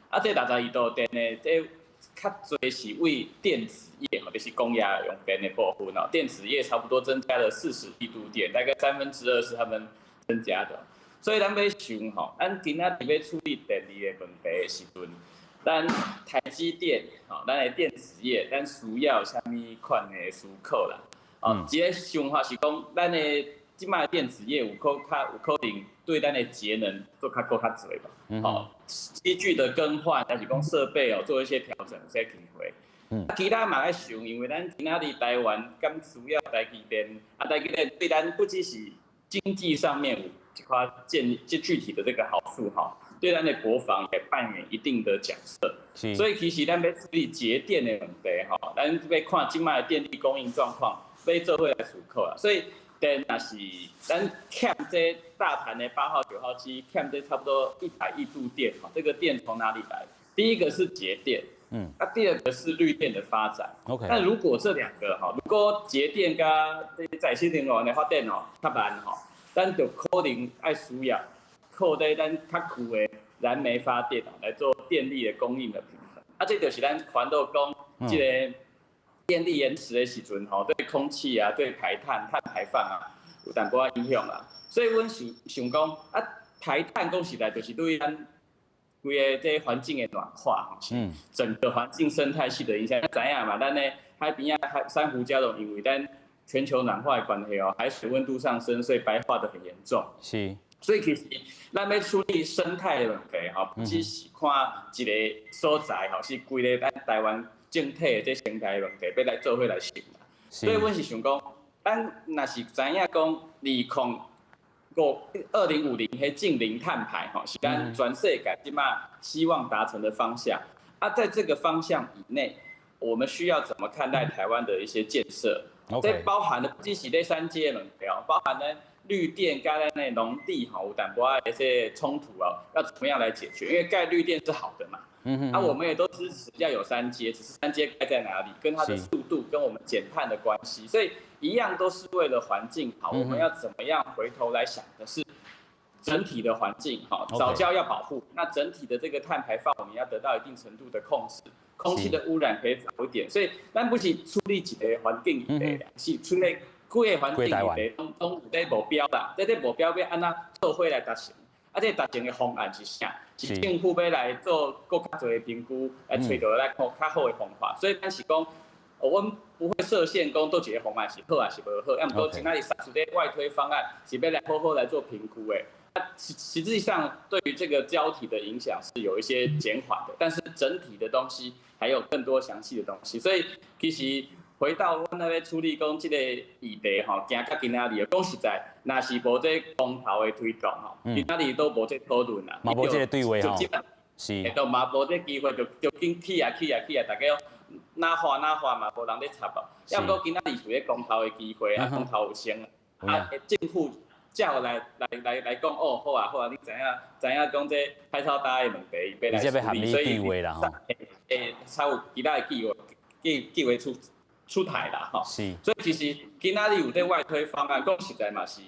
啊，這62度電呢，這較濟是為電子業吼，就是工業用電的部分哦。電子業差不多增加了40億度電，大概2/3是他們增加的。所以咱欲想吼，咱今仔日欲處理電力的問題的時陣，咱台積電吼，咱的電子業，咱需要啥物款的思考啦？哦，一个想法是講，咱的這擺電子業有可能對咱的節能做較閣較濟吧。哦，機具的更換，還是講設備哦，做一些調整，有這機會。其他嘛愛想，因為咱今仔日台灣敢需要台積電，啊，台積電對咱不只是經濟上面有一塊建這具體的這個好處哈，對咱的國防也扮演一定的角色。所以其實咱欲處理節電的問題吼，咱欲看這擺的電力供應狀況，欲做伙來思考啦。所以電若是咱欠這大潭的8號、9號機，欠這差不多100億度電，哈，這個電從哪裡來？第一個是節電，啊，第二個是綠電的發展。 但如果這兩個哈，如果節電佮這再生能源的發展哦較慢吼，咱就可能愛需要靠佇咱較舊的燃煤發電來做電力的供應的平衡。啊，這就是咱環保講這个。電力延遲的時陣吼，對空氣啊、對排碳、碳排放啊，有淡薄仔影響啦。所以阮想想講啊，排碳講實在就是對咱規个這環境的暖化，整個環境生態系的影響。知影嘛？咱的海邊仔海珊瑚礁都因為咱全球暖化的關係哦，海水溫度上升，所以白化得很嚴重。所以其實咱欲處理生態的問題吼，不只是看一个所在吼，是規个咱台灣整體的這生態的問題，欲來做伙來想啦。所以阮是想講，咱若是知影講2050彼淨零碳排吼，是咱全世界這馬希望達成的方向。啊，在這個方向以內，我們需要怎麼看待台灣的一些建設？這包含的不只是這三接的問題哦，包含呢綠電佮咱的農地吼有淡薄仔一些衝突哦，要怎麼樣來解決？因為蓋綠電是好的嘛，啊，我們也都支持要有三接，只是三接蓋在哪裡，跟它的速度跟我們減碳的關係，所以一樣都是為了環境好。我們要怎麼樣回頭來想的是整體的環境哈，藻礁要保護，那整體的這個碳排放我們要得到一定程度的控制，空氣的污染可以少一點。所以咱不是處理一個環境議題，是處理規个環境議題，攏攏有這目標啦。這目標欲按怎做伙來達成？啊，這達成的方案是啥？是政府欲來做閣較濟的評估，來揣著來較好的方法。所以咱是講，阮不會設限，講佗一个方案是好抑是無好。啊，毋過今仔日殺出這外推方案是欲來好好來做評估的。啊，實際上對於這個礁體的影響是有一些減緩的，但是整體的東西還有更多詳細的東西。所以其實回到阮那咧處理講這個議題吼，行到今仔日，講實在，若是無這公投的推動吼，今仔日都無這討論啦，嘛無這個對話吼，是，都嘛無這機會，就緊起啊起啊起啊，大家哪話哪話嘛，無人咧插哦。抑毋過今仔日是咧公投的機會啊，公投有成啊，政府才有來講哦，好啊好啊，你知影知影講這海草礁的問題，欲來處理，所以才有其他的計劃出台啦，吼。所以其實今仔日有這外推方案，講實在嘛是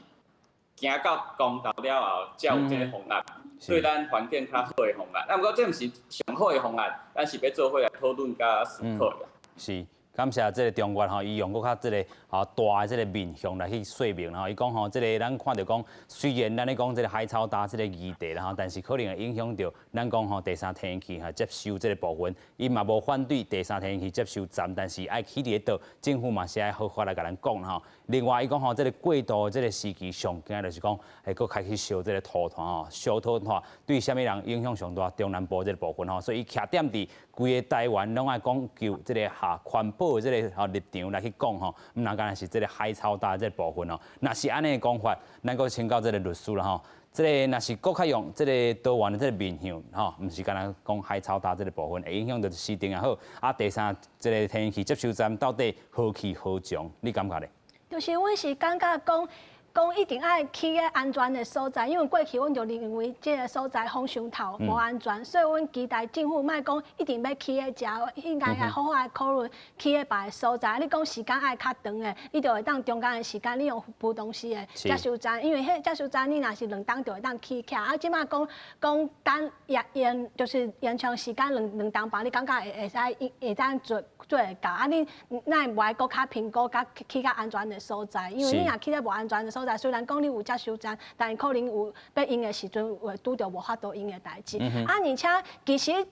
行到公投了後，才有這個方案，對咱環境較好的方案。啊，毋過這毋是上好的方案，咱是欲做伙來討論佮思考的。是。感謝這个中原吼，伊用閣較這个吼大的這个面向來去說明吼。伊講吼，這个咱看著講，雖然咱咧講這个海草礁這个議題啦吼，但是可能會影響著咱講吼第三天然氣哈接收這个部分，伊嘛無反對第三天然氣接收站，但是愛起佇咧佗，政府嘛是愛好好來共咱講吼。另外，伊講吼，這个過渡這个時期上驚就是講會閣開始燒這个土炭吼，燒土炭對啥物人影響上大？中南部這个部分吼，所以伊徛點佇規个台灣攏愛講究這个哈環保的這个吼立場來去講吼，毋但干焦是這个海草礁這个部分哦。若是按呢講法，咱閣請教這个律師啦吼。這个若是閣較用這个多元的這个面向吼，毋是干焦講海草礁這个部分，會影響著市政也好。啊，第三這个天然氣接收站到底何去何從？你感覺咧？就是阮是感覺講，講一定愛起个安全的所在，因為過去阮就認為這个所在風傷透無安全，所以阮期待政府莫講一定欲起咧遮，應該愛好好來考慮起咧別个所在。你講時間愛較長的，你就會當中間的時間，你用浮動式的接收站，因為彼接收站你若是2冬就會當起起來。啊，這馬講講等延延就是延長時間兩冬半，你感覺會使會當做會到？啊，你哪會無愛閣較評估，較起較安全的所在？因為你若起咧無安全的所在，雖然講你有接收站，但是可能有欲用的時陣會拄著無法度用的代誌。啊，而且其實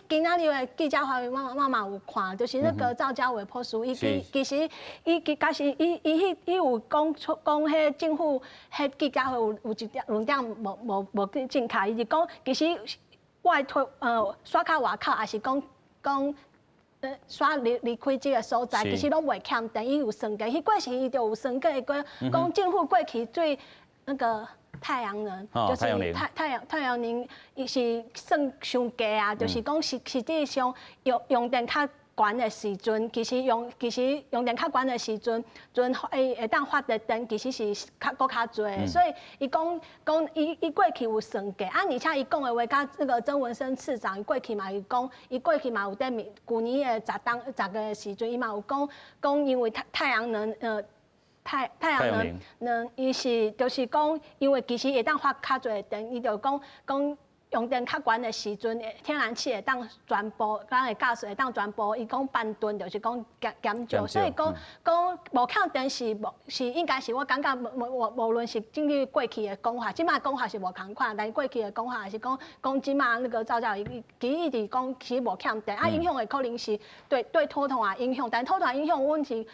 今仔日的記者會，我嘛有看，就是那個趙家偉博士，伊其實伊其實伊伊彼伊有講出講，彼政府彼記者會有一點論點無正確，伊就講其實外推徙較外口，抑是講講徙離開這个所在，其實攏袂欠電，伊有算過，彼過時伊就有算過，過講政府過去對那個太陽能，就是太陽能，伊是算傷低啊，就是講實際上用電較懸的時陣，其實用電較懸的時陣，陣會當發的電其實是較閣較濟，所以伊講講伊過去有算過，啊，而且伊講的話，佮那個曾文生次長，伊過去嘛有講，伊過去嘛有佇面舊年的10冬10月的時陣，伊嘛有講講，因為太陽能太陽能，伊是就是講，因為其實會當發較濟電，伊就講講。用電較懸的時陣，天然氣會當全部，咱的ガス會當全部，伊講半噸，就是講減減少，所以講講無欠電是無是應該是我感覺無無無論是根據過去的講法，這馬講法是無仝款，但是過去的講法是講講這馬那個趙教授其實一直講其實無欠電，啊影響的可能是對對土炭的影響，但土炭影響阮是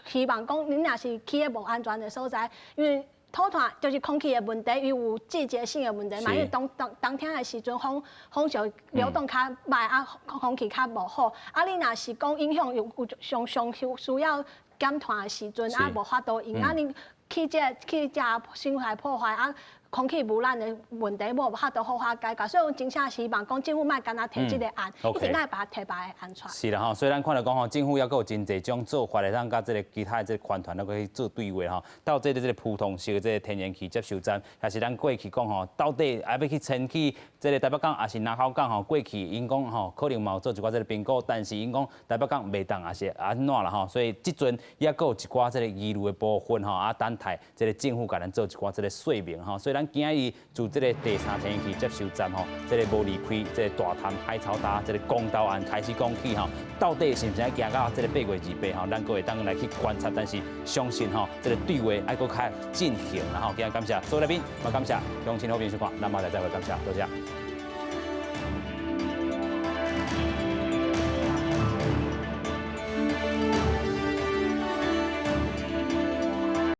希望講恁若是起佇無安全的所在，因為土炭就是空氣的問題，伊有季節性的問題嘛，因為冬冬冬天的時陣風風就流動較慢，啊空氣較無好。啊，你若是講影響有有上上需需要減碳的時陣，啊無法度用，啊你去這去這生態破壞啊。空氣污染的問題無法度好好解決，所以阮真正希望講政府莫干焦提這個案，一定愛把它提別的案出來。是啦吼，所以咱看著講吼，政府猶閣有真濟種做法會當佮這個其他的這個環團來去做對話吼。到底這個浮筒式的這個天然氣接收站，抑是咱過去講吼，到底愛欲去遷去這個臺北港，抑是林口港吼？過去𪜶講吼，可能嘛有做一寡這個評估，但是𪜶講臺北港袂當，抑是按怎啦吼？所以這陣猶閣有一寡這個疑慮的部分吼，啊等待這個政府共咱做一寡這個說明吼。所以咱今日自這個第三天然氣接收站吼，這個無離開這個大潭海草礁這個公投案開始講起吼，到底是毋是愛行到這個8月28吼？咱閣會當來去觀察，但是相信吼，這個對話愛閣較進行啦吼。今日感謝所有來賓，嘛感謝鄉親好朋友收看，咱馬上再會，感謝，多謝。